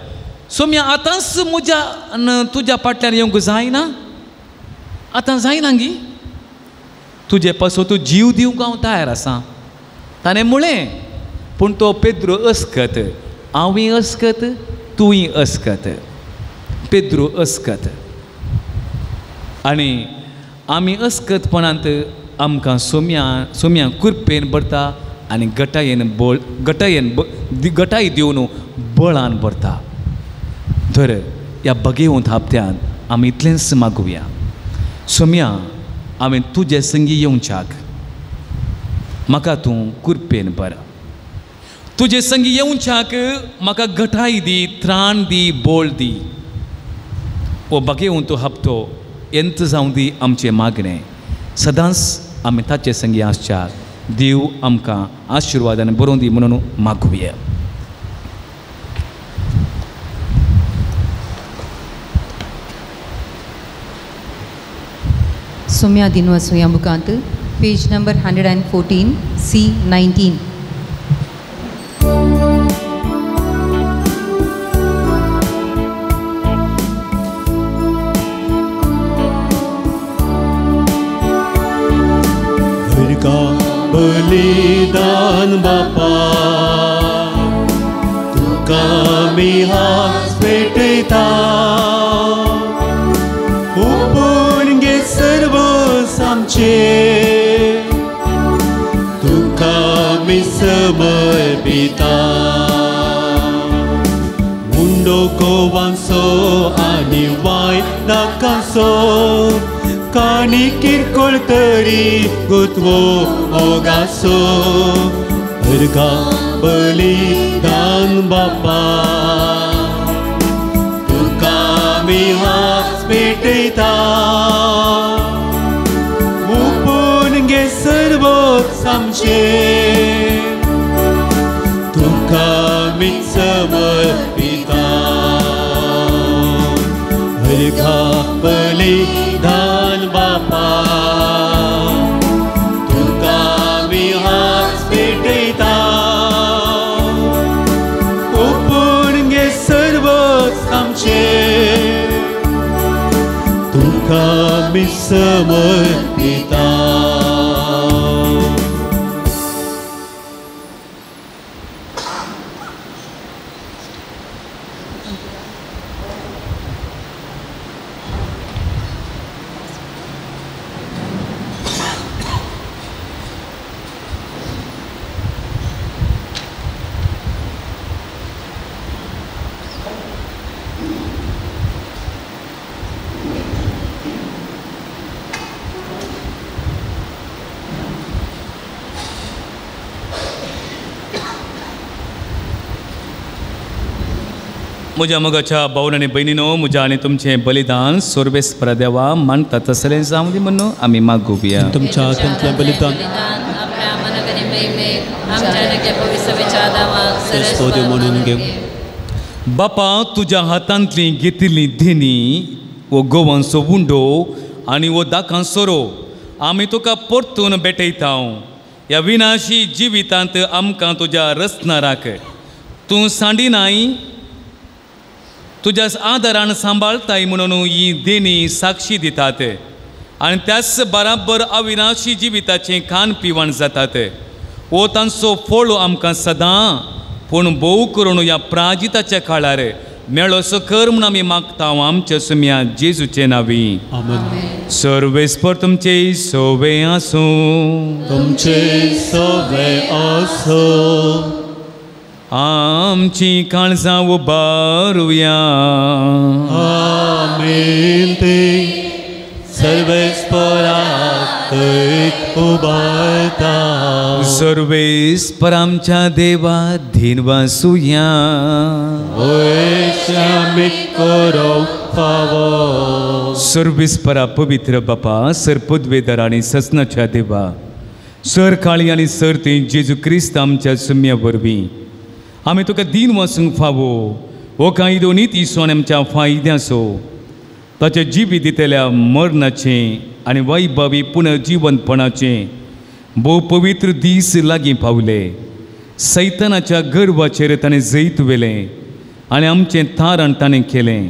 सोम्या आतांच म्हज्या तुज्या फाटल्यान येवंक जायना, आतां जायना गी, तुजे पासून तूं जीव दिवंक हांव तयार आसा. ताणें म्हळें पूण तो पेद्रू अस्कत, हांवूय अस्कत तूंय अस्कत, पेद्रू अस्कत. आनी आमी अस्कतपणांत आमकां सोम्या सोम्या कुरपेन भरता आनी गटायेन बळ गटायेन गटाय दिवन बळान भरता. तर ह्या बगेवंत हप्त्यान आमी इतलेंच मागुया, सोम्या हांवें तुजे संगी येवच्याक म्हाका तूं कुरपेन भर, तुजे संगी येवच्याक म्हाका गटाय दी, त्राण दी, बोळ दी. हो बगेवंत हप्तो एंत जावं दी आमचें मागणें, सदांच आमी ताचे संगी आसच्याक देव आमकां आशिर्वादान बरोवन दी म्हणून मागुया. Sumya Dinwa Suya Mukant, page number 114, C19. का बलिदान बापा तुका मी हात पेटयता, ओपून घे सर्व आमचे तुका मी समर्पिता. मुंडो गोवांचो आनी वाय नाकांचो काणी किरकोळ तरी गुतवो मोगासो, अर्घा बलिदान बापा तुका मी हात पेटयता, ओपून घे सर्व आमचे तुका मी समर्पिता. अर्घा बलिदान बापा तुका मी हात पेटयता, ओपून घे सर्व आमचे तुका मी समर्पिता. म्हज्या मोगाच्या भावन आनी भयणीनो, म्हज्या आनी तुमचें बलिदान सर्वेस्पर देवा मानता तसलें जावं दी म्हणून आमी मागुया. तुमच्या हातांतलें बलिदान म्हणून घेवं. बापा, तुज्या हातांतली घेतिल्ली देणी वो गोवांचो उंडो आनी वो दाकां सोरो आमी तुका परतून भेटयता. ह्या विनाशी जिवितांत आमकां तुज्या रचणाराक तूं सांडिनाय, तुज्या आदारान सांबाळताय म्हणून ही देणी साक्षी दितात आनी त्याच बराबर अविनाशी जिविताचें खाण पिवण जातात. हो तांचो फळ आमकां सदां पूण भोव करून ह्या प्राजिताच्या काळार मेळोसो कर म्हूण आमी मागता आमच्या सुम्या जेजूचे नांवी. आमेन. सर्वेस्पर तुमचे सोवे आसूं, तुमचे सोवे आसूं. आमची काळजां उबारुया. आमेन. ते सर्वेस्पराक उबारता. सर्वेस्पर आमच्या देवा धीन वासुया. वैश्यामी करो फावो. सर्वेस्परा पवित्र बापा, सर पदवेदार आनी ससनाच्या देवा, सर काळी आनी सर ती जेजू क्रिस्त आमच्या सुम्या वरवीं आमी तुका दीन वासूंक फावो हो कायदो नीती सोन आमच्या फायद्याचो ताच्या जिवीत दितल्या मरणाचें आनी वैभवी पुनर्जिवंतपणाचें भोव पवित्र दीस लागीं पावले. सैतानाच्या गर्वाचेर ताणें जैत व्हेलें आनी आमचें तारण ताणें केलें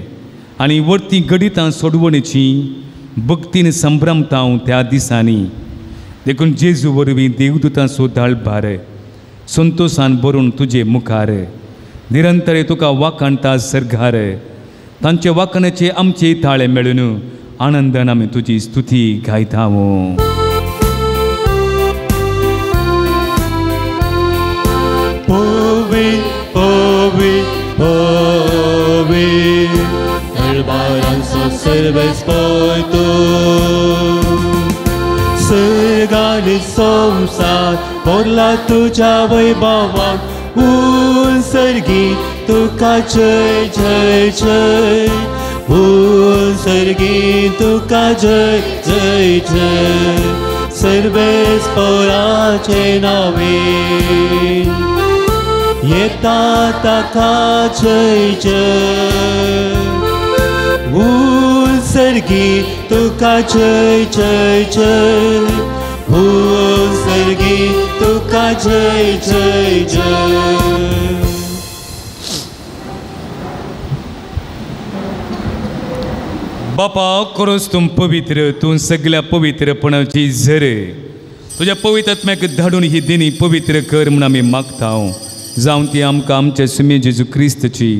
आनी वरती गडितां सोडवणेची भक्तीन संभ्रमता हांव त्या दिसांनी. देखून जेजू वरवीं देवदूतांचो दाळभार संतोशान भरून तुजे मुखार निरंतर तुका वाखाणटा सर्गार तांचे वाखाणाचे आमचे ताळे मेळून आनंदान आमी तुजी स्तुती गायता. पवी पवी पवी दरबारांचो सर्वेस्पर तूं सर्ग आनी संवसार भरला तुज्या वैभवान उंसर्गी तुका जय जय जय उंसर्गी तुका जय जय जय सर्वेस्पराचे नावे येता ताका जय जय उंसर्गी तुका जय जय जय उंसर्गी तुका जय जय जय. बापा खरोच तूं पवित्र, तूं सगळ्या पवित्रपणाची झर. तुज्या पवित्र आत्म्याक धाडून ही दिनी पवित्र कर म्हूण आमी मागता. जावं ती आमकां आमच्या सुमे जेजू क्रिस्तची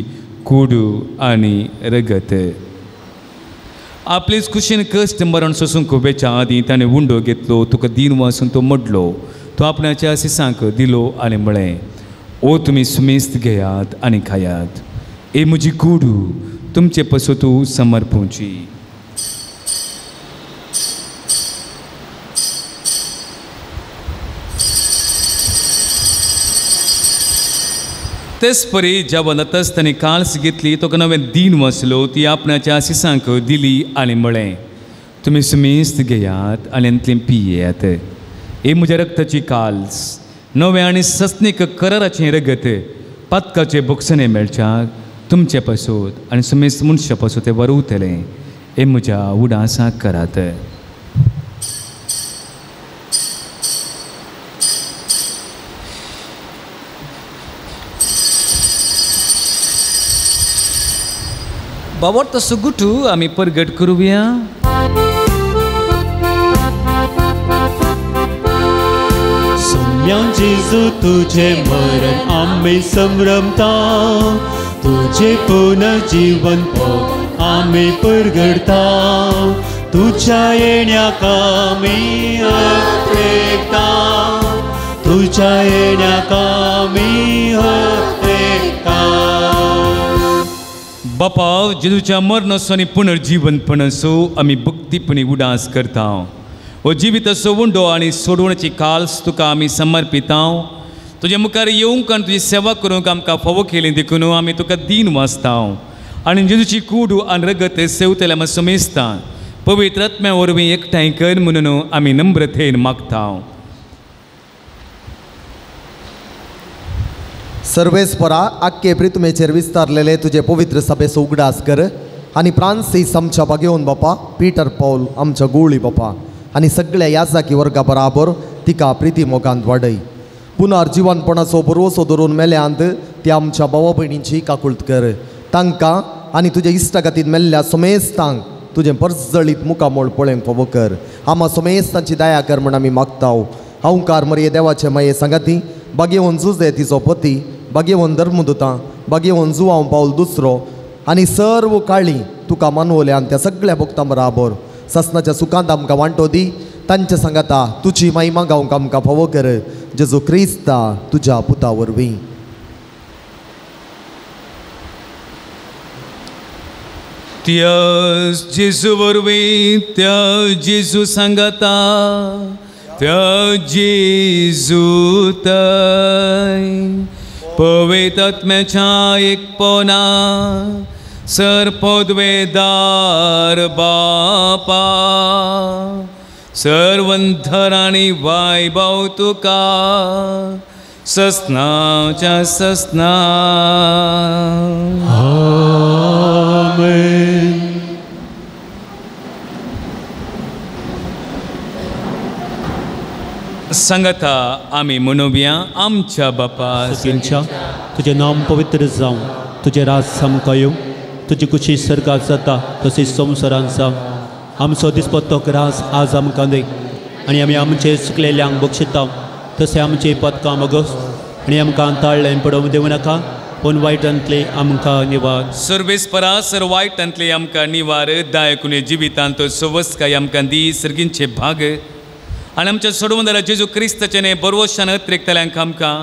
कूड आनी रगत. आपलेच खुशीन कश्ट मरण सोसूंक वेच्या आदीं ताणें उंडो घेतलो, तुका दीन वासून तो मोडलो, तो आपणाच्या सिसांक दिलो आनी म्हळें, ओ तुमी सुमेस्त घेयात आनी खायात, ए म्हजी कूड तुमचे पसतू समर्पूची. तेच परी जेवण आतांच ताणें काल्स घेतली, तो नवें दीन वसलो, ती आपणाच्या सिसांक दिली आनी म्हळें, तुमी सुमेस्त घेयात आनी आनी पियेयात, हे म्हज्या रक्ताची काल्स, नवें आनी सस्नीक कराराचें रगत, पातकाचे बोगसणे मेळच्याक तुमचे पासून आनी सुमेस्त मनशा पासून तें वरवतलें, हे म्हज्या उडासाक करात. बाबर तसो गुटू आमी परगट करुया. सोम्या जेजू तुझे मरण आमी संभ्रमता, तुझे पुनर्जीवन आमी परगडता, तुझ्या येण्याक आमी अपेक्षा, तुझ्या येण्याक आमी अपेक्षा. बापा जेजूच्या मरणाचो आनी पुनर्जीवनपणाचो आमी भक्तीपणी उडास करता. हो जिविताचो उंडो आनी सोडवण्याची काल्स तुका आमी समर्पिता. तुज्या मुखार येवंक आनी तुजी सेवा करूंक आमकां फावो केली देखून आमी तुका दीन वाचता आनी जेजूची कूड आनी रगत सेवतल्या आमी समेजता. पवित्र आत्म्या वरवीं एकठांय कर म्हणून आमी नम्रतेन मागता. सर्वेस्परा आख्खे प्रितुमेचेर विस्तारलेले तुजे पवित्र सभेचो उगडास कर आनी फ्रांसीस आमच्या बागेवन बापा, पीटर पॉल आमच्या गोळी बापा आनी सगळ्या याजाकी वर्गा बराबर तिका प्रिती मोगांत वाडय. पुनर्जिवनपणाचो भरवसो धरून मेल्यांत त्या आमच्या भावा भयणींची काकुळत कर. तांकां आनी तुजे इश्टागतीन मेल्ल्या सोमेस्तांक तुजें परजळीत मुखामोळ पळोवंक फावो कर. आमा सोमेस्तांची दया कर म्हूण आमी मागता. हांवकार मरये देवाचे माये सांगाती बागेवन जुजे तिचो पती, बागेवन धर्मदुतां, बागेवन जुवांव पावल दुसरो आनी सर्व काळी तुका मानवल्या आनी त्या सगळ्या भक्तां बराबर ससनाच्या सुखांत आमकां वांटो दी. तांच्या सांगाता तुजी महिमा गावंक आमकां फावो कर. जेजू क्रिस्ता तुज्या पुता वरवीं. त्या जेजू वरवीं, त्या जेजू सांगाता, त्या जेजू तय पवित्र आत्म्याच्या एकपणा सर पदवेदार बापा सर्वंधर आनी वैभव तुका ससनाच्या ससना. आमेन. सांगता आमी म्हणुया, आमच्या बापा सगळ्यांच्या तुजें नाम पवित्र जावं, तुजें राज आमकां येवं, तुजी खुशी सर्गात जाता तशी संवसारांत जावं. आमचो दिसपट्टो ग्रास आज आमकां दी आनी आमी आमचे चुकलेल्यांक बक्षिता तशें आमचे पदकां मगस आनी आमकां ताळ्ळें पडोवंक दिवं नाका पूण वायटांतले आमकां निवार. सर्वेस परासर वायटांतले आमकां निवार. दायकून जिवितांत सवस्काय आमकां दी सर्गींचे भाग आनी आमच्या सोडवंदारा जेजू क्रिस्ताचें बरवशान अत्रेकतल्यांक आमकां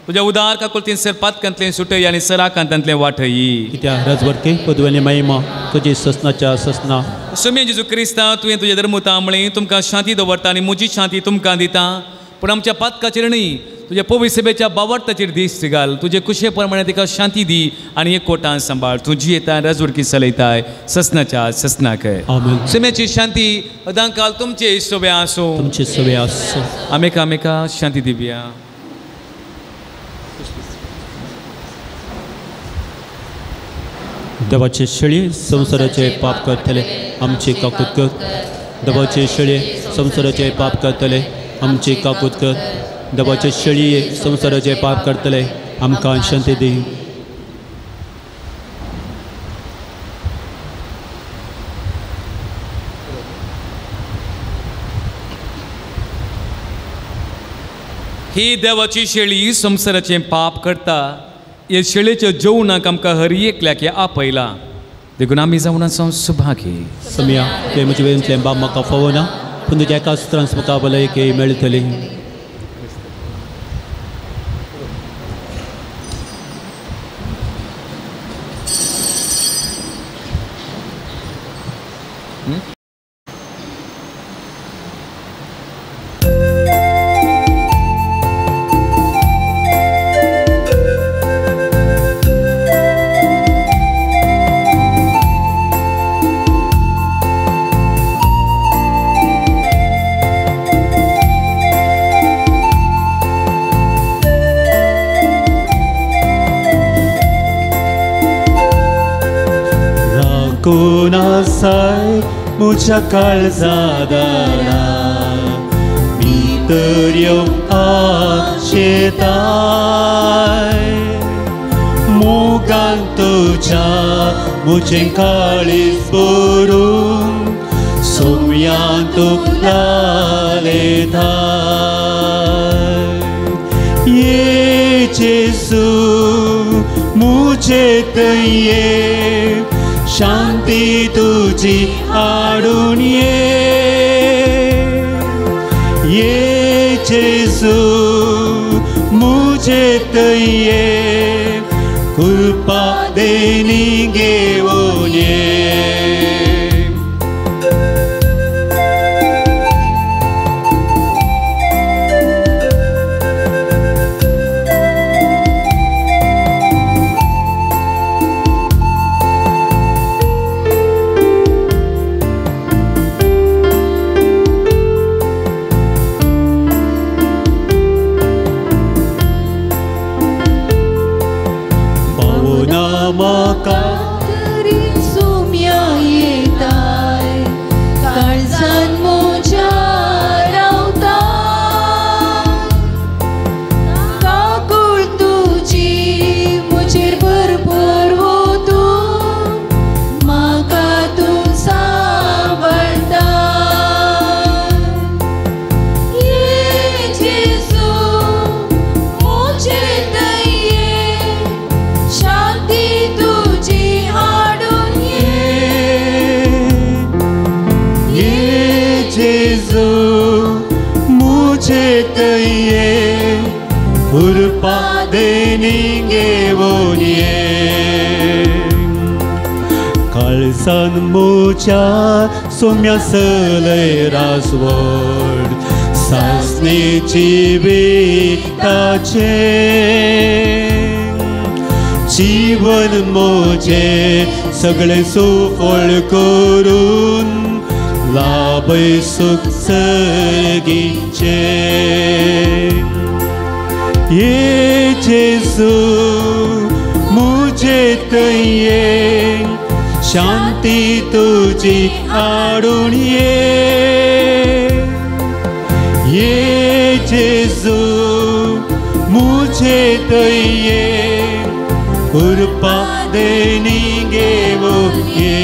तुज्या उदार काकुळतीन सर पातकांतलें सुटय आनी सराकांतांतलें वाटय. कित्या राजवर्के पदवेली महिमा तुजी ससनाच्या ससना. सोम्या जेजू क्रिस्ता तुवें तुज्या धर्मुता म्हळें तुमकां शांती दवरता आनी म्हजी शांती तुमकां दिता पूण आमच्या पातकाचेर न्ही तुज्या पवित्र बावडताचेर दीस घाल. तुजे कुशे प्रमाणे तिका शांती दी आनी एक कोटान सांबाळ. तूं जियेता राजवडकी चलयताय ससनाच्या ससनाक. आमेन. सोम्याची शांती अदांकाल तुमचे सोबे आसूं. तुमचे सोबे आसूं. आमेका आमेका शांती दिवया. देवाचे शेळी संवसाराचे पाप करतले आमची काकूत कर. देवाचे शेळी संवसाराचे पाप करतले आमची काकूत कर. देवाचे शेळी संवसाराचे पाप करतले आमकां शांती दी. ही देवाची शेळी संवसाराचें पाप करता. हे शेळेच्या जेवणाक आमकां हर एकल्याक आपयला देखून आमी जावन आसा सुभागी. समिया ते म्हजे वेंतलें बाब म्हाका फावना पूण तुज्या एकाच त्रास म्हाका भलायकी मेळटली. म्हज्या काळजादारा भितर येवंक आशेताय मोगान तुज्या म्हजें काळीज भरून सोम्यान तुका लेताय. ये जेजू म्हजे थंय ये शांती तुजी हाडून ये. ये जेजू म्हजे थंय ये कृपा देणी घेवन ये. काळजान म्हज्या सोम्या सलय रासवड सासणे जिविताचें जीवन म्हजें सगळें सुफळ करून लाभय सूख सर्गीचें. ये जेजू म्हजे थंय ये शांती तुजी हाडून ये. ये जेजू म्हजे थंय ये कृपा देणी घेवन ये.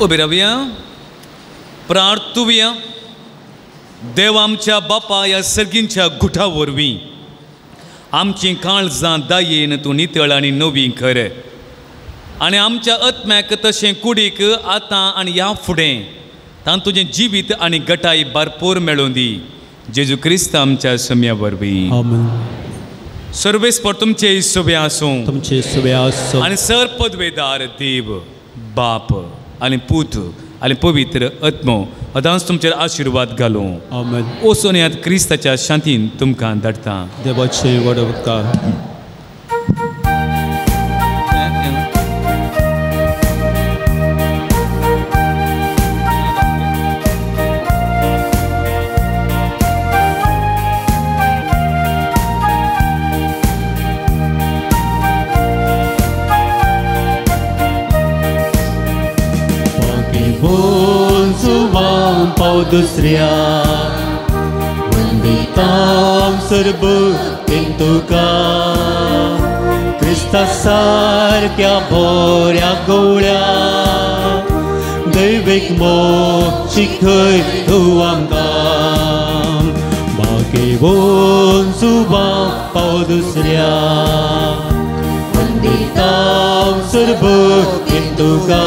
उबे रावया, प्रार्थुया. देव आमच्या बापा ह्या सर्गींच्या गुठा वरवीं आमचीं काळजां दायेन तूं नितळ आनी नवी कर आनी आमच्या आत्म्याक तशें कुडीक आतां आनी ह्या फुडें तां तुजें जिवीत आनी गटाय भरपूर मेळोवन दी. जेजू क्रिस्त आमच्या सम्या वरवीं. सर्वेस्पर तुमचे सुबे आसूं, तुमचे सुबे आसूं. आनी सर पदवेदार देव बाप आनी पूत आनी पवित्र आत्मो अदांच तुमचेर आशिर्वाद घालूं. आमेन. वचून यात क्रिस्ताच्या शांतीन तुमकां धाडटा. देवाचे व्हड उपकार. दुसऱ्या वंदितां सर्वतीन तुका क्रिस्ता सारक्या बोऱ्या गोळ्या दैवीक मोग शिखय तूं आमकां. बागेवन जुवां पाव दुसऱ्या वंदितां सर्वतीन तुका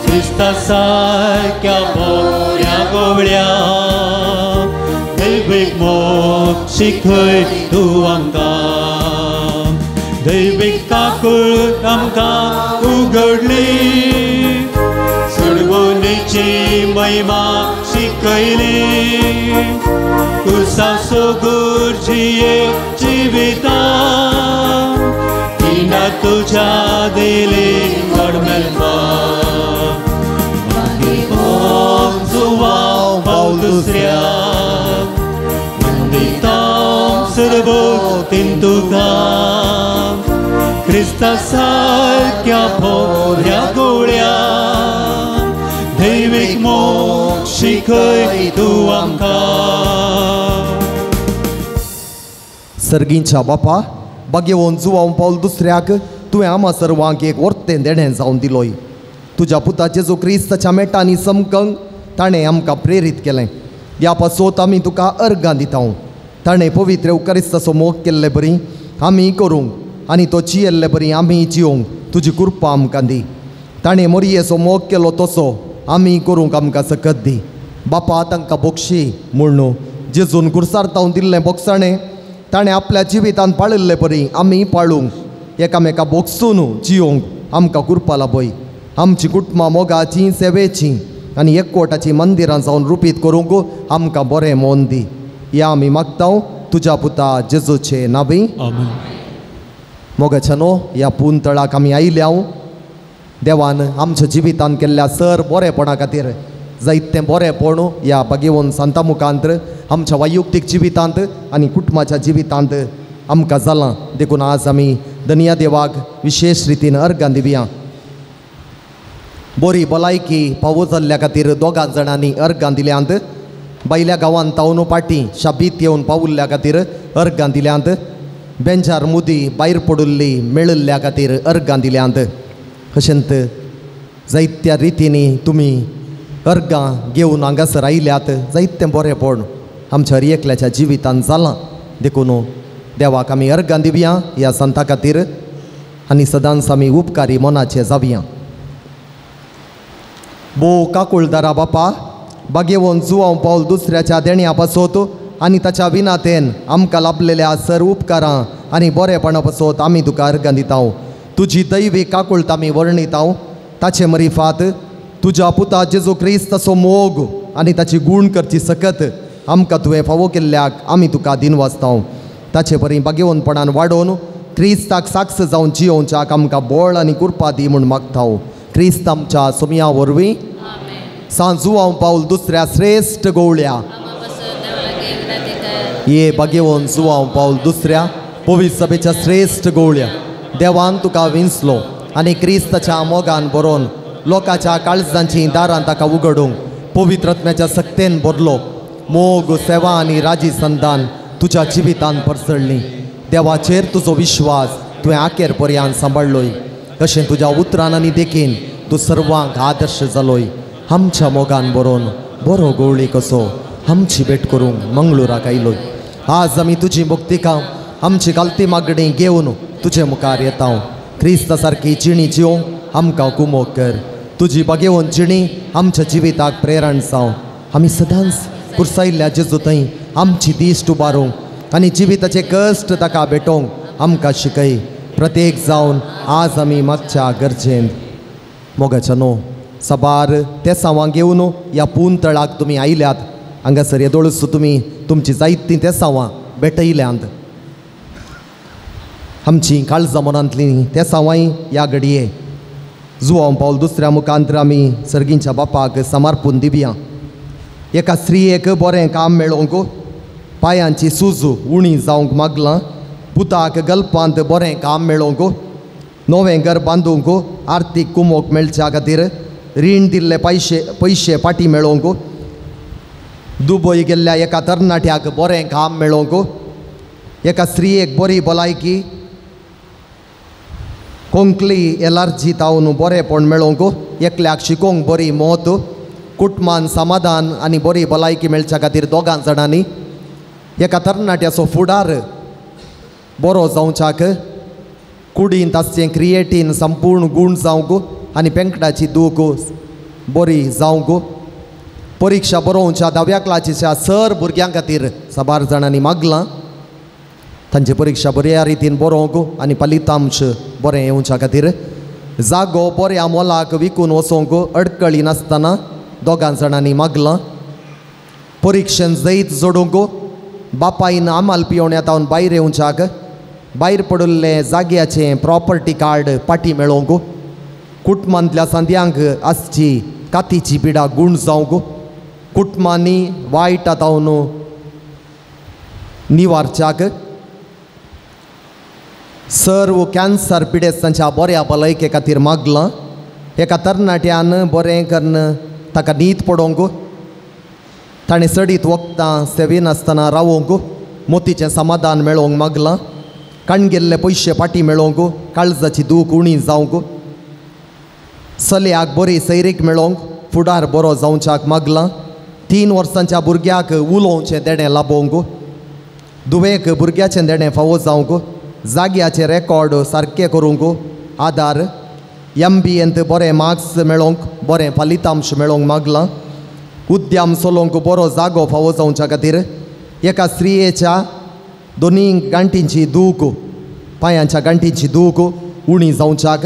क्रिस्ता सारक्या बोऱ्या गोवळ्या दैवीक मोग शिखय तूं आमकां. दैवीक काकूळ आमकां उगडली, सोडवणेची महिमा शिकयली, कुर्सा सोगूर जिये जिविता तिना तुज्या दिली व्हड मेळपा. जुवां दुसऱ्या वंदितां सर्वतीन तुका क्रिस्ता सारक्या बोऱ्या गोळ्या दैवीक मोग शिखय तूं आमकां. सर्गींच्या बापा, बागेवन जुवां पावल दुसऱ्याक तुवें आमा सर्वांक एक वर्तें देणें जावन दिलोय. तुज्या पुता जेजू क्रिस्ताच्या मेटांनी समकंग ताणें आमकां प्रेरीत केलें. ह्या पासत आमी तुका अर्गां दिता. ताणें पवित्र क्रिस्ताचो मोग केल्ले बरी आमी करूंक आनी तो जियेल्ले बरी आमी जियोंक तुजी कृपा आमकां दी. ताणें मोरयेचो मोग केलो तसो आमी करूंक आमकां सकत दी. बापा तांकां बोक्षी म्हूण जेजून कुर्सार तावन दिल्लें बोगसाणें ताणें आपल्या जिवितांत पाळिल्ले बरी आमी पाळूंक एकामेका बोगसून जियोंक आमकां कृपा लाभय. आमची कुटुंबां मोगाचीं, सेवेचीं आनी एकवटाचीं मंदिरां जावन रुपीत करूंक आमकां बरें मोन दी. ह्या आमी मागता तुज्या पुता जेजूचे नावी. आमेन. मोगाच्यानो, ह्या पुनतळाक आमी आयल्या. देवान आमच्या जिवितांत केल्ल्या सर बरेपणा खातीर जायतें बरेपण ह्या भागेवन सांता मुखांत आमच्या वैयक्तीक जिवितांत आनी कुटुंबाच्या जिवितांत आमकां जालां. देखून आज आमी धनया देवाक विशेश रितीन अर्गां दिवया. बरी भलायकी पावो जाल्ल्या खातीर दोगां जाणांनी अर्गां दिल्यांत. बायल्या गांवांत तावन पाटी शाबीत येवन पावुल्ल्या खातीर अर्गां दिल्यांत. बेंजार मुदी भायर पडिल्ली मेळिल्ल्या खातीर अर्गां दिल्यांत. अशेंत जायत्या रितींनी तुमी अर्गां घेवन हांगासर आयल्यात. जायतें बरेंपण आमच्या हर एकल्याच्या जिवितांत जालां. देखून देवाक आमी अर्गां दिवया ह्या संता खातीर आनी सदांच आमी उपकारी मनाचे जावया. भोव काकुळदारा बापा, बागेवन जुवांव पावल दुसऱ्याच्या देण्या पासत आनी ताच्या विनातेन आमकां लाभलेल्या सर उपकारां आनी बरेपणा पासत आमी तुका अर्गां दिता. तुजी दैवी काकुळट आमी वर्णिता. ताचे मरिफात तुज्या पुता जेजू क्रिस्ताचो मोग आनी ताची गूण करची सकत आमकां तुवें फावो केल्ल्याक आमी तुका दिनवासता. ताचे परी बागेवनपणान वाडोवन क्रिस्ताक साक्ष जावन जियोवच्याक आमकां बळ आनी कृपा दी म्हूण मागता. क्रिस्त आमच्या सोमया वरवीं. सांजुवां पावल दुसऱ्या श्रेश्ठ गोवळ्या ये बागेवन जुवां पावल दुसऱ्या पवित्र सभेच्या श्रेश्ठ गोवळ्या देवान तुका विंचलो आनी क्रिस्ताच्या मोगान बरोवन लोकांच्या काळजांची दारां ताका उगडूंक पवित्र आत्म्याच्या सक्तेन भरलो. मोग, सेवा आनी राजी संदान तुज्या जिवितान परसळ्ळी. देवाचेर तुजो विश्वास तुवें आखेर पर्यान सांबाळ्ळोय. अशें तुज्या उतरान आनी देखीन तूं सर्वांक आदर्श जालोय. आमच्या मोगान बरोवन बरो गोवळी कसो आमची भेट करूंक मंगळुराक आयलोय. आज आमी तुजी मुक्तिका आमची गालती मागणी घेवन तुजे मुखार येता. क्रिस्ता सारकी जिणी जिवंक आमकां कुमोक कर. तुजी बागेवन जिणी आमच्या जिविताक प्रेरण जावं. आमी सदांच कुर्सायल्ल्या जेजू थंय आमची दिश्ट उबारूंक आनी जिविताचे कश्ट ताका भेटोवंक आमकां शिकय. प्रत्येक जावन आज आमी मागच्या गरजेन मोगाच्या न्हू साबार तेसांवां घेवन ह्या पून तळाक तुमी आयल्यात. हांगासर येदोळूच तुमी तुमची जायतीं तेसांवां भेटयल्यांत. आमची काळजा मनांतलीं तेसांवांय ह्या घडये जुवांव पावल दुसऱ्या मुखांतर आमी सर्गींच्या बापाक समर्पून दिवया. एका स्त्रियेक बरें काम मेळोवंक पांयांची सूज उणी जावंक मागलां. पुताक गल्पांत बरें काम मेळोवंक नवें घर बांदूंक आर्थीक कुमोक मेळच्या खातीर रीण दिल्ले पयशे फाटीं मेळोवंक दुबय गेल्ल्या एका तरणाट्याक बरें काम मेळोवंक एका स्त्रियेक बरी भलायकी कोंकली एलर्जी तावन बरेंपण मेळोवंक एकल्याक शिकोवंक बरी मत कुटुंबान समाधान आनी बरी भलायकी मेळच्या खातीर दोगां जाणांनी एका तरणाट्याचो फुडार बरो जावच्याक कुडींत आसचें क्रिएटीन संपूर्ण गूण जावंक आनी पेंकटाची दूख बरी जावंक परिक्षा बरोवच्या धाव्या क्लासीच्या सर भुरग्यां खातीर साबार जाणांनी मागलां. तांची परिक्षा बऱ्या रितीन बरोवंक आनी फलितांश बरें येवच्या खातीर जागो बऱ्या मोलाक विकून वचोंक अडकळी नासतना दोगां जाणांनी मागलां. परिक्षेन जैत जोडूंक बापायन आमाल पिवण्या तावन भायर येवच्याक भायर पडिल्लें जाग्याचें प्रॉपर्टी कार्ड पाटी मेळोवंक कुटुंबांतल्या सांद्यांक आसची कातीची पिडा गूण जावंक कुटुंबांनी वायटा तावन निवारच्याक सर्व कॅन्सर पिडेस्तांच्या बऱ्या भलायके खातीर मागलां. एका तरणाट्यान बरें करून ताका न्हीद पडोवंक ताणें सडीत वखदां सेविनासतना रावोवंक मोतीचें समाधान मेळोवंक मागलां. काणगेल्ले पयशे फाटीं मेळोवंक काळजाची दूख उणी जावंक चलयाक बरी सैरीक मेळोवंक फुडार बरो जावच्याक मागलां. 3 वर्सांच्या भुरग्याक उलोवचें देणें लाबोवंक दुवेक भुरग्याचें देणें फावो जावंक जाग्याचें रेकॉर्ड सारकें करूंक आदार एमबीएंत बरें मार्क्स मेळोवंक बरें फलितांश मेळोवंक मागलां. उद्यम चलोवंक बरो जागो फावो जावच्या खातीर एका स्त्रियेच्या दोनी गांठींची दूख पांयांच्या गांठींची दूख उणी जावच्याक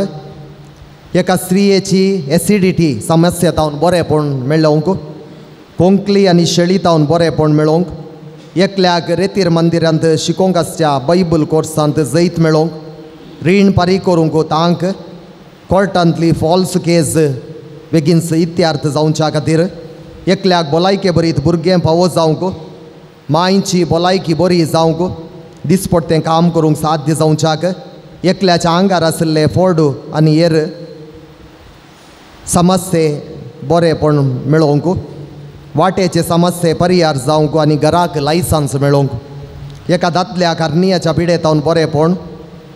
एका स्त्रियेची एसिडिटी समस्या तावन बरेंपण मेळोवंक कोंकली आनी शेळी तावन बरेंपण मेळोवंक एकल्याक रेतीर मंदिरांत शिकोवंक आसच्या बायबल कोर्सांत जैत मेळोवंक रीण फारीक करूंक तांक कोर्टांतली फॉल्स केस बेगीन इत्यार्थ जावच्या खातीर एकल्याक भलायके बरीत भुरगें फावो जावंक मांयची भलायकी बरी जावंक दिसपडटें काम करूंक साध्य जावच्याक एकल्याच्या आंगार आशिल्ले फोड आनी हेर समस्ये बरेंपण मेळोवंक वाटेचे समस्ये परिहार जावंक आनी घराक लायसन्स मेळोवंक एका दादल्या कार्नियाच्या पिडेतावन बरेंपण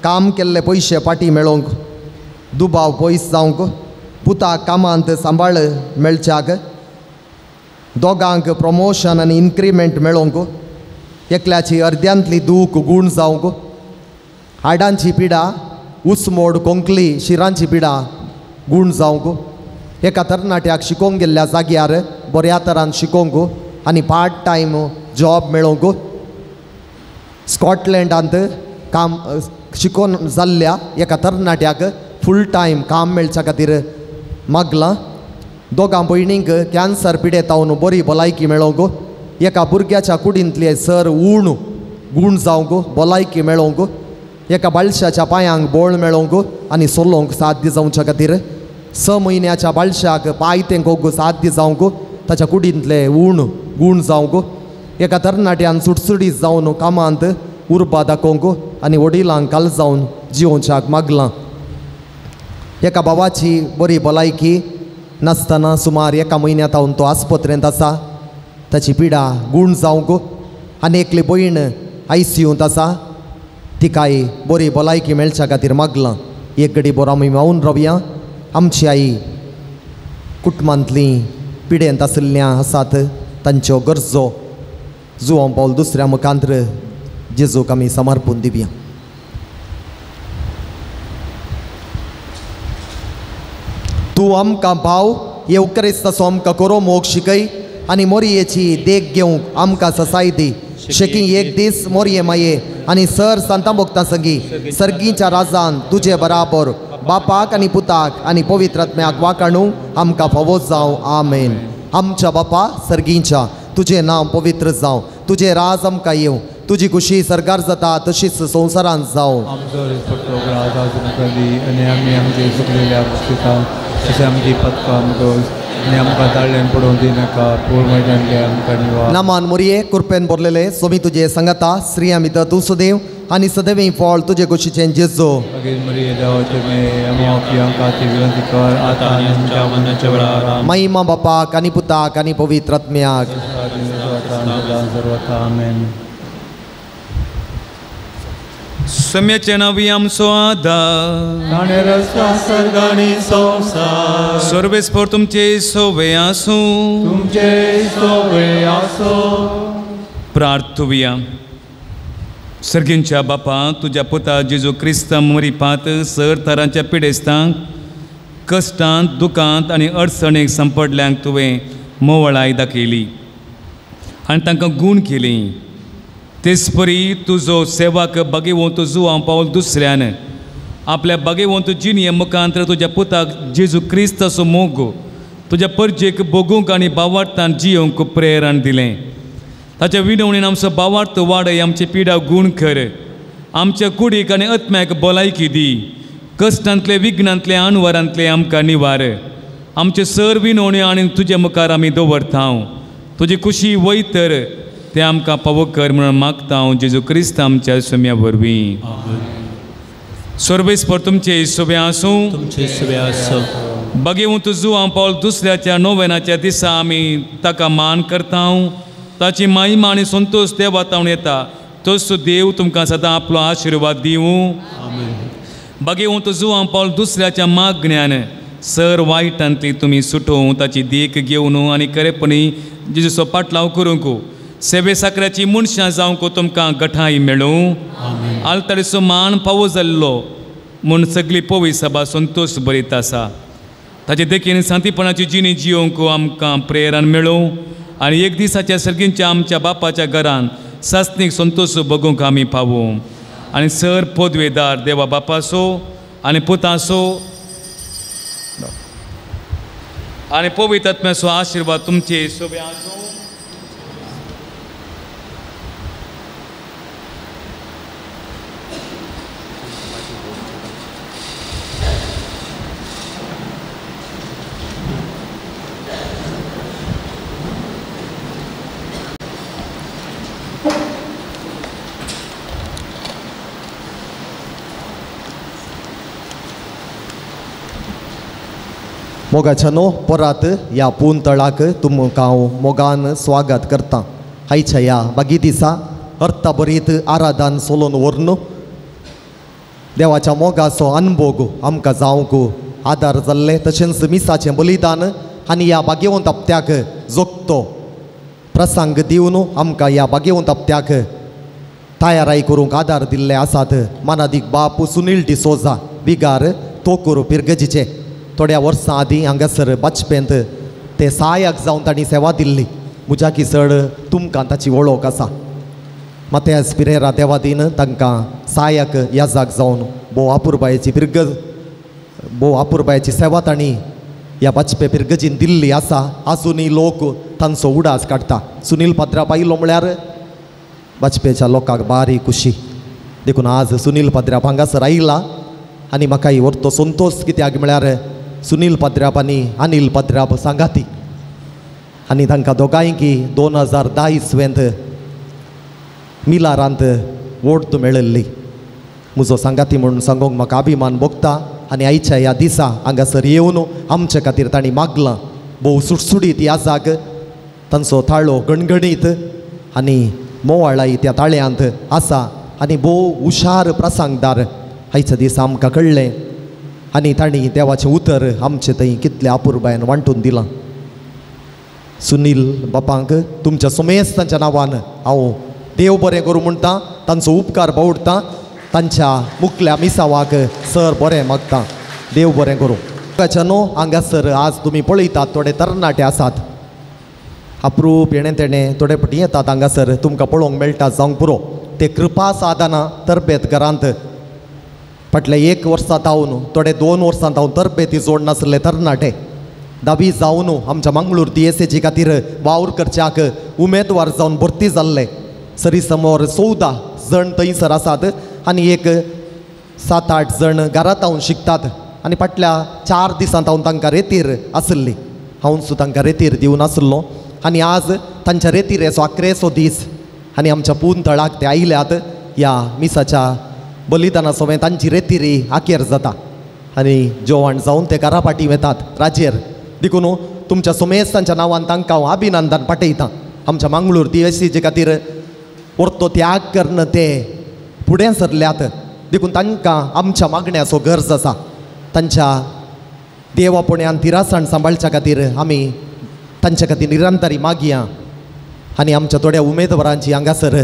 काम केल्ले पयशे फाटीं मेळोवंक दुबाव पयस जावंक पुताक कामांत सांबाळ मेळच्याक दोगांक प्रमोशन आनी इन्क्रिमेंट मेळोवंक एकल्याची अर्द्यांतली दूख गूण जावंक हाडांची पिडा उसमोड कोंकली शिरांची पिडा गूण जावंक एका तरणाट्याक शिकोवंक गेल्ल्या जाग्यार बऱ्या तरान शिकोवंक आनी पार्ट टायम जॉब मेळोवंक स्कॉटलँडांत काम शिकोवन जाल्ल्या एका तरणाट्याक फूल टायम काम मेळच्या खातीर मागलां. दोगां भयणींक कॅन्सर पिडेतावन बरी भलायकी मेळोवंक एका भुरग्याच्या कुडींतले सर ऊण गूण जावंक भलायकी मेळोवंक एका बाळशाच्या पांयांक बोळ मेळोवंक आनी सोलोवंक साध्य जावच्या खातीर 6 म्हयन्याच्या बाळशाक पांय तेंकोवंक साध्य जावंक ताच्या कुडींतले ऊण गूण जावंक एका तरणाट्यान सुटसुटीत जावन कामांत उर्बा दाखोवंक आनी वडिलांक काल जावन जिवोवच्याक मागलां. एका भावाची बरी भलायकी नासतना सुमार 1 म्हयन्या तावन तो आस्पत्रेंत आसा ताची पिडा गूण जावंक आनी एकली भयण आयसीयूंत आसा तिकाय बरी भलायकी मेळच्या खातीर मागलां. एक घडी बरो आमी मावन रावया. आमची आई कुटुंबांतलीं पिडेंत आशिल्ल्यां आसात तांच्यो गरजो जुवांव पावल दुसऱ्या मुखांत्र जेजूक आमी समर्पून दिवया. तूं आमकां भाव येव क्रिस्ताचो आमकां करो मोग शिकय आनी मोरयेची देख घेवंक आमकां ससाय दी. शेकी एक दीस मोरये माये आनी सर सांतां भोगता संगी सर्गीच्या राजान तुजे बराबर बापाक आनी पुताक आनी पवित्र आत्म्याक वाकाणू आमकां फावो जावं. आमेन. आमच्या बापा सर्गीच्या तुजें नांव पवित्र जावं, तुजें राज आमकां येवं, तुजी खुशी सरकार जाता तशीच संवसारांत जावं. आमचो रिस्पट्टो राज आमकां दी आनी आमी आमचे चुकलेल्या पुस्तिकां तशें आमची पदकां आमकां आनी आमकां ताळ्यान पडोवंक दिनाका, पूण मैदानले आमकां निवा. नामान मोरये कुरपेन भरलेले सोमी तुजे सांगाता स्त्रियां भितर तूं सदैव आनी सदैव फळ तुजे कुशीचें जेजो. मागीर मरिये देवाचे मे आमी आपल्या खातीर विनंती कर आतां आनी आमच्या मरणाच्या वेळार. महिमा बापाक आनी पुताक आनी पवित्र आत्म्याक. आमेन. सम्याचे नावी आमचो आदार सर्वेस्पर तुमचे सोवे आसूं. तुमचे सोवे आसूं. प्रार्थुया. सर्गींच्या बापा तुज्या पुता जेजू क्रिस्ता मरिपात सर तरांच्या पिडेस्तांक कश्टांत दुखांत आनी अडचणेक सांपडल्यांक तुवें मोवळाय दाखयली आनी तांकां गूण केली. तेचपरी तुजो सेवाक बागेवंत जुवांव पावल दुसऱ्यान आपल्या बागेवंत जिणये मुखांत तुज्या पुताक जेजू क्रिस्ताचो मोग तुज्या परजेक भोगूंक आनी बावार्थान जियोवंक प्रेरण दिलें. ताच्या विनवणीन आमचो बावार्थ वाडय, आमचे पिडा गूण कर, आमच्या कुडीक आनी आत्म्याक भलायकी दी, कश्टांतले विघ्नांतले अणवरांतले आमकां निवार. आमचे सर विनवणी आनी तुजे मुखार आमी दवरता. तुजी खुशी वयतर ते आमकां पावो कर म्हणून मागता हांव जेजू क्रिस्त आमच्या सोम्या वरवीं. सर्वेस्पर तुमचे सोबे आसूं. तुमचे सोबे आसूं. बागेवंत जुवांव पावल दुसऱ्याच्या नोवेनाच्या दिसा आमी ताका मान करता. ताची महिमा आनी संतोश देवा तावन येता. तोच देव तुमकां सदां आपलो आशिर्वाद दिवं. बागेवंत जुवांव पावल दुसऱ्याच्या मागण्यान सर वायटांतली तुमी सुटोवं, ताची देख घेवन आनी खरेपणी जेजूचो पाटलाव करूंक सेवे साकऱ्याची मनशां जावंक तुमकां गठाय मेळूं. आलतडीचो मान पावो जाल्लो म्हूण सगळी पवी सभा संतोश बरीत आसा. ताचे देखीन शांतीपणाची जिणी जियोवंक आमकां प्रेरण मेळूं आनी एक दिसाच्या सर्गींच्या आमच्या बापाच्या घरान सासणीक संतोश बगूंक आमी पावूं. आनी सर पदवेदार देवा बापाचो आनी पुताचो आनी पवित्र आत्म्याचो आशिर्वाद तुमचे सोबे आसूं. मोगाच्यानो परत ह्या पुंतळाक तुमकां हांव मोगान स्वागत करता. आयच्या ह्या बागी दिसा अर्थभरीत आराधन सोलोन व्हरून देवाच्या मोगाचो अनभोग आमकां जावंक आदार जाल्ले, तशेंच मिसाचें बलिदान आनी ह्या बागेवंत हप्त्याक जोगतो प्रसंग दिवन आमकां ह्या बागेवंत हप्त्याक तयाराय करूंक आदार दिल्ले आसात. मानादीक बाप सुनील डिसोजा बिगार तोकूर पिरगजीचे थोड्या वर्सां आदीं हांगासर बाजपेंत ते सहायक जावन तांणी सेवा दिल्ली. म्हज्याकी चड तुमकां ताची वळख आसा. मात्यास पिरेरा देवादीन तांकां सहायक याजाक जावन भोव आपुरबायेची पिरगज भोव आपुरबायेची सेवा तांणी ह्या बाजपे पिरगजीन दिल्ली आसा. आजुनूय लोक तांचो उडास काडटा. सुनील पाद्रा आयलो म्हळ्यार बाजपेच्या लोकांक बारी खुशी. देखून आज सुनील पाद्रा हांगासर आयला आनी म्हाकाय व्हरतो संतोश कित्याक म्हळ्यार सुनील पाद्राप आनी अनिल पाद्राप सांगाती आनी तांकां दोगांयकी 2010 इसवेंत मिलारांत वोट मेळिल्ली. म्हजो सांगाती म्हणून सांगूंक म्हाका अभिमान भोगता. आनी आयच्या ह्या दिसा हांगासर येवन आमचे खातीर तांणी मागलां. भोव सुटसुटीत ह्या जाग तांचो ताळो गणगणीत आनी मोवाळाई त्या ताळ्यांत आसा आनी भोव हुशार प्रसंगदार. आयच्या दिसा आमकां कळ्ळें आनी तांणी देवाचें उतर आमचें थंय कितलें अपुरबायेन वांटून दिलां. सुनील बापांक तुमच्या सुमेस्तांच्या नांवान हांव देव बरें करूं म्हणटा, तांचो उपकार बावडटा, तांच्या मुखल्या मिसावाक सर बरें मागता, देव बरें करूं. न्हू हांगासर आज तुमी पळयतात थोडे तरणाटे आसात, अप्रूप येणें तेणें थोडे पटी येतात हांगासर तुमकां पळोवंक मेळटा जावंक पुरो. ते कृपा साधना तरबेत घरांत फाटल्या 1 वर्सां तावन थोडे 2 वर्सां तावन तरबेती जोड नासले तरणाटे धावी जावन आमच्या मंगळूर DSAची खातीर वावर करच्याक उमेदवार जावन भरती जाल्ले. सरी समोर 14 जण थंयसर आसात आनी एक 7-8 जण घरांत हांव शिकतात आनी फाटल्या 4 दिसांत हांव तांकां रेतीर आसली, हांव सुद्दां तांकां रेतीर दिवन आसलो आनी आज तांच्या रेतिरेचो आकरेचो दीस आनी आमच्या पून तळाक ते आयल्यात. ह्या मिसाच्या बलिदाना समेत तांची रेतिरी आकेर जाता आनी जेवण जावन ते घरा फाटीं वतात राजेर. देखून तुमच्या सुमेस्तांच्या नांवान तांकां हांव अभिनंदन पाठयतां. आमच्या मंगळूर DSCचे खातीर परतो त्याग करून ते फुडें सरल्यात, देखून तांकां आमच्या मागण्याचो गरज आसा. तांच्या देवापण्यान तिरासण सांबाळच्या खातीर आमी तांच्या खातीर निरंतरी मागया आनी आमच्या थोड्या उमेदवारांची हांगासर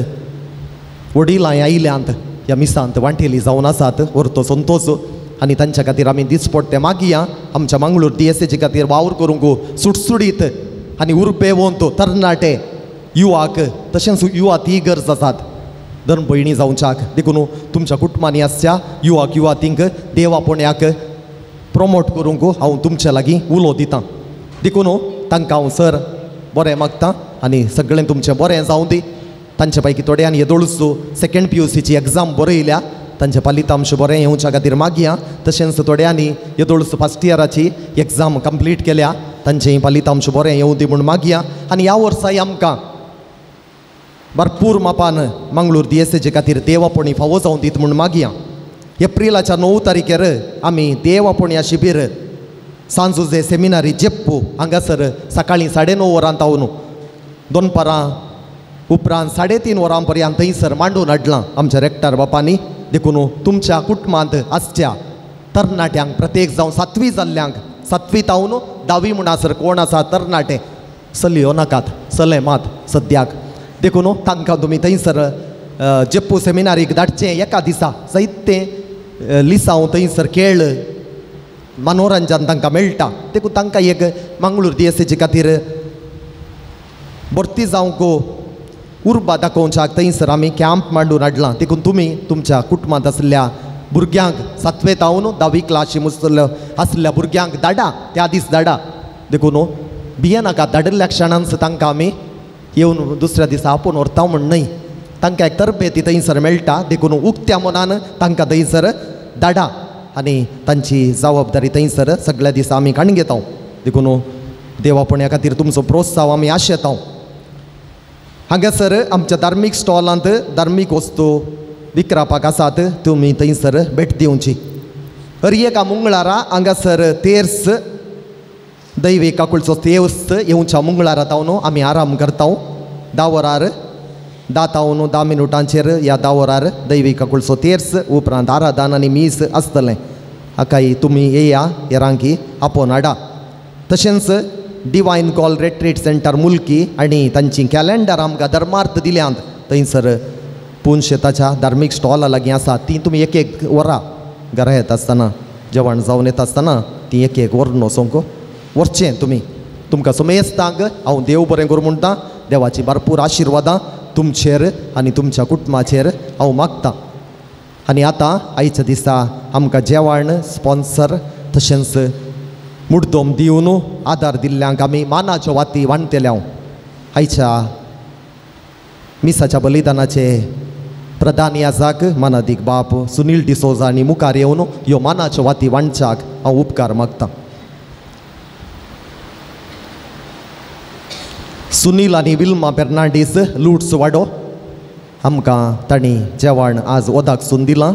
वडिलां आयल्यांत ह्या मिसांत वांटेली जावन आसात वरतो संतोष आनी तांच्या खातीर आमी दिसपट्टे मागया. आमच्या मंगळूर DSAचे खातीर वावर करूंक सुटसुडीत आनी उर्बेवंत तरणाटे युवाक तशेंच युवा ती गरज आसात धन भयणी जावच्याक. देखून तुमच्या कुटुंबांनी आसच्या युवाक युवातींक देवापण्याक प्रमोट करूंक हांव तुमच्या लागीं उलो दितां. देखून तांकां हांव सर बरें मागता आनी सगळें तुमचें बरें जावं दी. तांचे पैकी थोड्यांनी येदोळचो सेकेंड PUCची एग्जाम बरयल्या, तांचें फलितांश बरें येवच्या खातीर मागया. तशेंच थोड्यांनी येदोळचो फर्स्ट इयराची एग्जाम कंप्लीट केल्या, तांचें फलितांश बरें येवं दी म्हूण मागया. आनी ह्या वर्साय आमकां भरपूर मापान मंगळूर DSAचे खातीर देवापणी फावो जावं दीत म्हूण मागया. एप्रिलाच्या 9 तारखेर आमी देवापण्या शिबीर सांजुजे सेमिनारी जेप्पू हांगासर सकाळीं 9:30 वरां तावन दनपारां उपरांत 3:30 वरां पर्यंत थंयसर मांडून हाडलां आमच्या रेक्टर बापांनी. देखून तुमच्या कुटुंबांत आसच्या तरणाट्यांक प्रत्येक जावं 7वी जाल्ल्यांक 7वी तावन 10वी म्हणसर कोण आसा तरणाटे चलयो नाकात, चले मात सद्याक. देखून तांकां तुमी थंयसर जेप्पू सेमिनारीक धाडचें. एका दिसा जायते लिसांव थंयसर खेळ मनोरंजन तांकां मेळटा, देखून तांकां एक मंगळूर DSAचे खातीर भरती जावंक उर्बा दाखोवच्याक थंयसर आमी कॅम्प मांडून हाडलां. देखून तुमी तुमच्या कुटुंबांत आसल्या भुरग्यांक 7वे तावन 10वी क्लासी मुसल आसल्या भुरग्यांक धाडा, त्या दीस धाडा. देखून भियेनाका, धाडिल्ल्या क्षणांच तांकां आमी येवन दुसऱ्या दिसा आपोवन व्हरता म्हूण न्हय, तांकां एक तरबेती थंयसर मेळटा. देखून उक्त्या मनान तांकां थंयसर धाडा आनी तांची जबाबदारी थंयसर सगळ्या दिसा आमी काडून घेता. देखून देवापण्या खातीर तुमचो प्रोत्साह आमी आशेता. हांगासर आमच्या धार्मीक स्टॉलांत धार्मीक वस्तू विकरापाक आसात, तुमी थंयसर भेट दिवची. हर एका मंगळारा हांगासर तेर्स दैवी काकुळचो तेवस्त येवच्या मंगळारा तावन आमी आराम करता. 10 वरार 10 तावन 10 मिनुटांचेर ह्या 10 वरार दैवी काकुळचो तेर्स उपरांत आराधन आनी मीस आसतलें. हाकाय तुमी येया हेरांकी आपोवन हाडा. तशेंच Divine Call Retreat Centre Mulki आनी तांची कॅलेंडर आमकां धर्मार्थ दिल्यांत थंयसर पून शेताच्या धार्मीक स्टॉला लागीं आसा, ती तुमी एक एक वरां घरा येता आसतना जेवण जावन येता आसतना ती एक एक व्हरून वचोंक व्हरचें तुमी. तुमकां सुमेस्तांक हांव देव बरें करूं म्हणटा. देवाची भरपूर आशिर्वादां तुमचेर आनी तुमच्या कुटुंबाचेर हांव मागतां. आनी आतां आयच्या दिसा आमकां जेवण स्पॉन्सर तशेंच मुड्डोम दिवन आदार दिल्ल्यांक आमी मानाच्यो वाती वांटतले. हांव आयच्या मिसाच्या बलिदानाचे प्रधान याजाक मानादीक बाप सुनील डिसोजा आनी मुखार येवन ह्यो मानाच्यो वाती वांटच्याक हांव उपकार मागतां. सुनील आनी विल्मा फेर्नांडीस लुट्स वाडो आमकां तांणी जेवण आज ओदाक सून दिलां.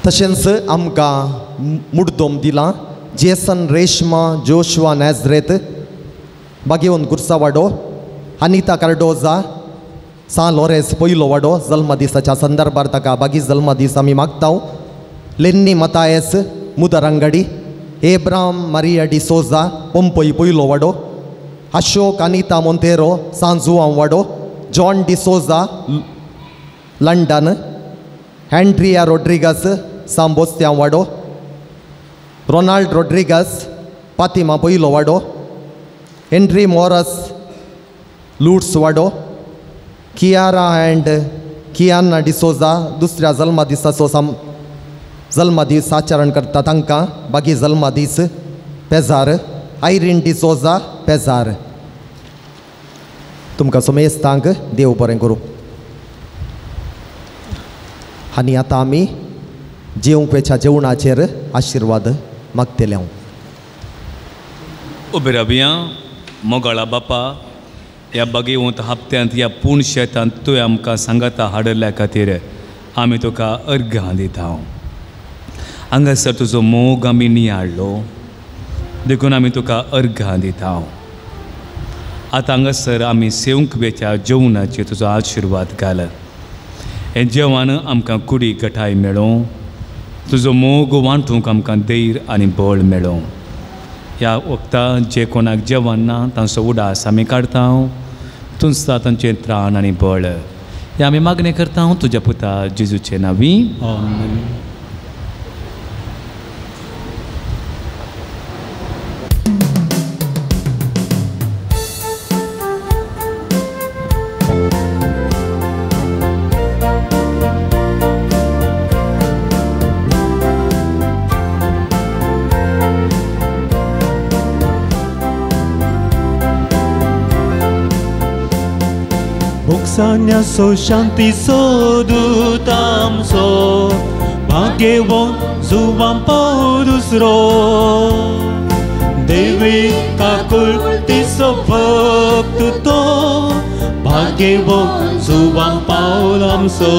तशेंच आमकां मुड्डोम दिलां जेसन रेशमा जोशवा नॅजरेत बागेवन कुर्सावाडो, अनिता कार्डोजा सान लोरेस पयलो वाडो जल्मदिसाच्या संदर्भार ताका बागी जल्मदीस आमी मागता. Lenny Mathias Mudarangadi, Abraham Maria D'Souza Pompoi पयलो वाडो, अशोक अनिता मोंतेरो सांजुआंव वाडो, John D'Souza London, Andrea Rodrigues सांबोस्त्यांव वाडो, रोनाल्ड रोड्रिगस फातिमा पयलो वाडो, हेनरी मोरस लूट्स वाडो, कियारा अँड कियाना डिसोजा दुसऱ्या जल्मदिसाचो जल्मदीस आचरण करता तांकां बागी जल्मदीस पेजार, आयरीन डिसोजा पेजार. तुमकां समेस्तांक देव बरें करूं. आनी आतां आमी जेवंक वेच्या जेवणाचेर आशिर्वाद मागतले. हांव उबे रावया. मोगाळा बापा, ह्या बागेवंत हप्त्यांत ह्या पूण शेतांत तुवें आमकां सांगाता हाडल्या खातीर आमी तुका अर्घां दिता. हांगासर तुजो मोग आमी नियाळ्ळो देखून आमी तुका अर्घां दिता. आतां हांगासर आमी सेवंक वेच्या जेवणाचेर तुजो आशिर्वाद घाल. हें जेवण आमकां कुडी गठाय मेळों, तुजो मोग वांटूंक आमकां धैर्य आनी बळ मेळों. ह्या वखता जे कोणाक जेवण ना तांचो उडास आमी काडता, तुमचा तांचें त्राण आनी बळ. हें आमी मागणें करता तुज्या पुता जेजूचे नांवी. आमेन. भोगसान्यासो शांतीचो दूत आमचो, भाग्यवंत जुवां पाव दुसरो, देवी काकुळटीचो भक्त तो, भाग्यवंत जुवां पावल आमचो.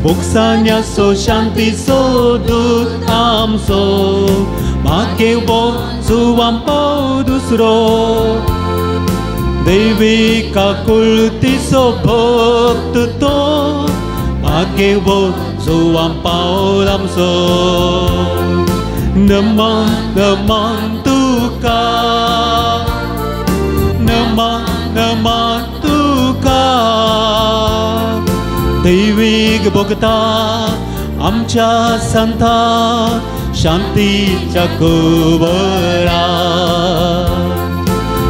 भोगसान्यासो शांतीचो दूत आमचो, भाग्यवंत जुवां पाव दुसरो, देवी काकुळटीचो भक्त तो, भाग्यवंत जुवां पावल आमचो. नमन नमन तुका, नमन नमन तुका, दैवीक भोगता आमच्या संता शांतीच्या कुंवरा.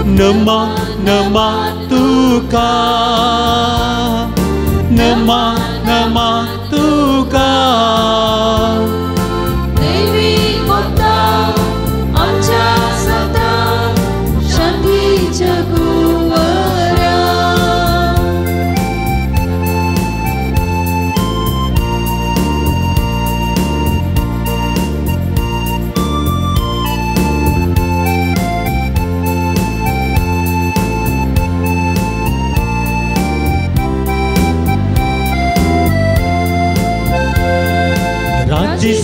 नमा नमा तुका, नमा नमा तुका, देवी भोगता आमच्या संता शांतीच्या कुंवरा.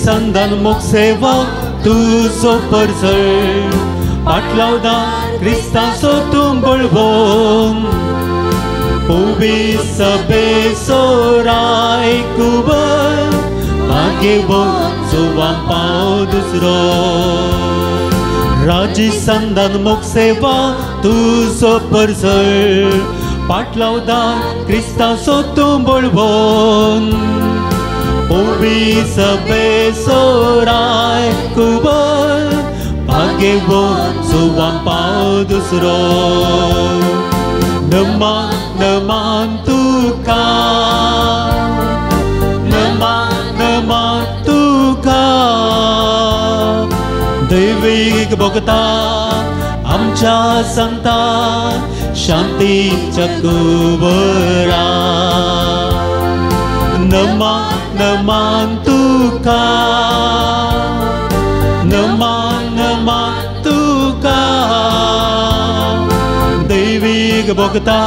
संधान मोग सेवा तुजो परजळ, पाटलावदार क्रिस्ताचो तूं बळवोन, उबी सभेचो राय कुंवर, भाग्यवंत जुवां पाव दुसरो. राजी संधान मोग सेवा तुजो परजळ, पाटलावदार क्रिस्ताचो तूं बळवोन, उबी सभेचो राय कुंवर, भाग्यवंत जुवां पाव दुसरो. नमा नमन तुका, नमा नमा तुका, दैवीक भोगता आमच्या संता शांतीच्या कुंवरा. नमा नमन तुका, नमा नमा तुका, दैवीक भोगता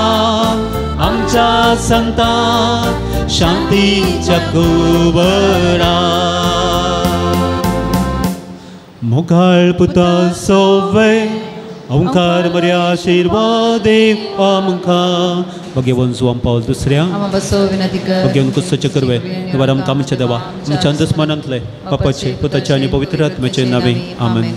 आमच्या संता शांतीच्या कुंवरा. मोगाळ पुता सोवे ओंकार मर्या आशिर्वाद देव आमकां. भगेवन जुवान पावल दुसऱ्या भगेवन कुस्सोचे करवे निवार आमकां आमच्या देवा आमच्या अंतस्मनांतले बापाचे पुताचे आनी पवित्र आत्म्याचे नावे आमेन.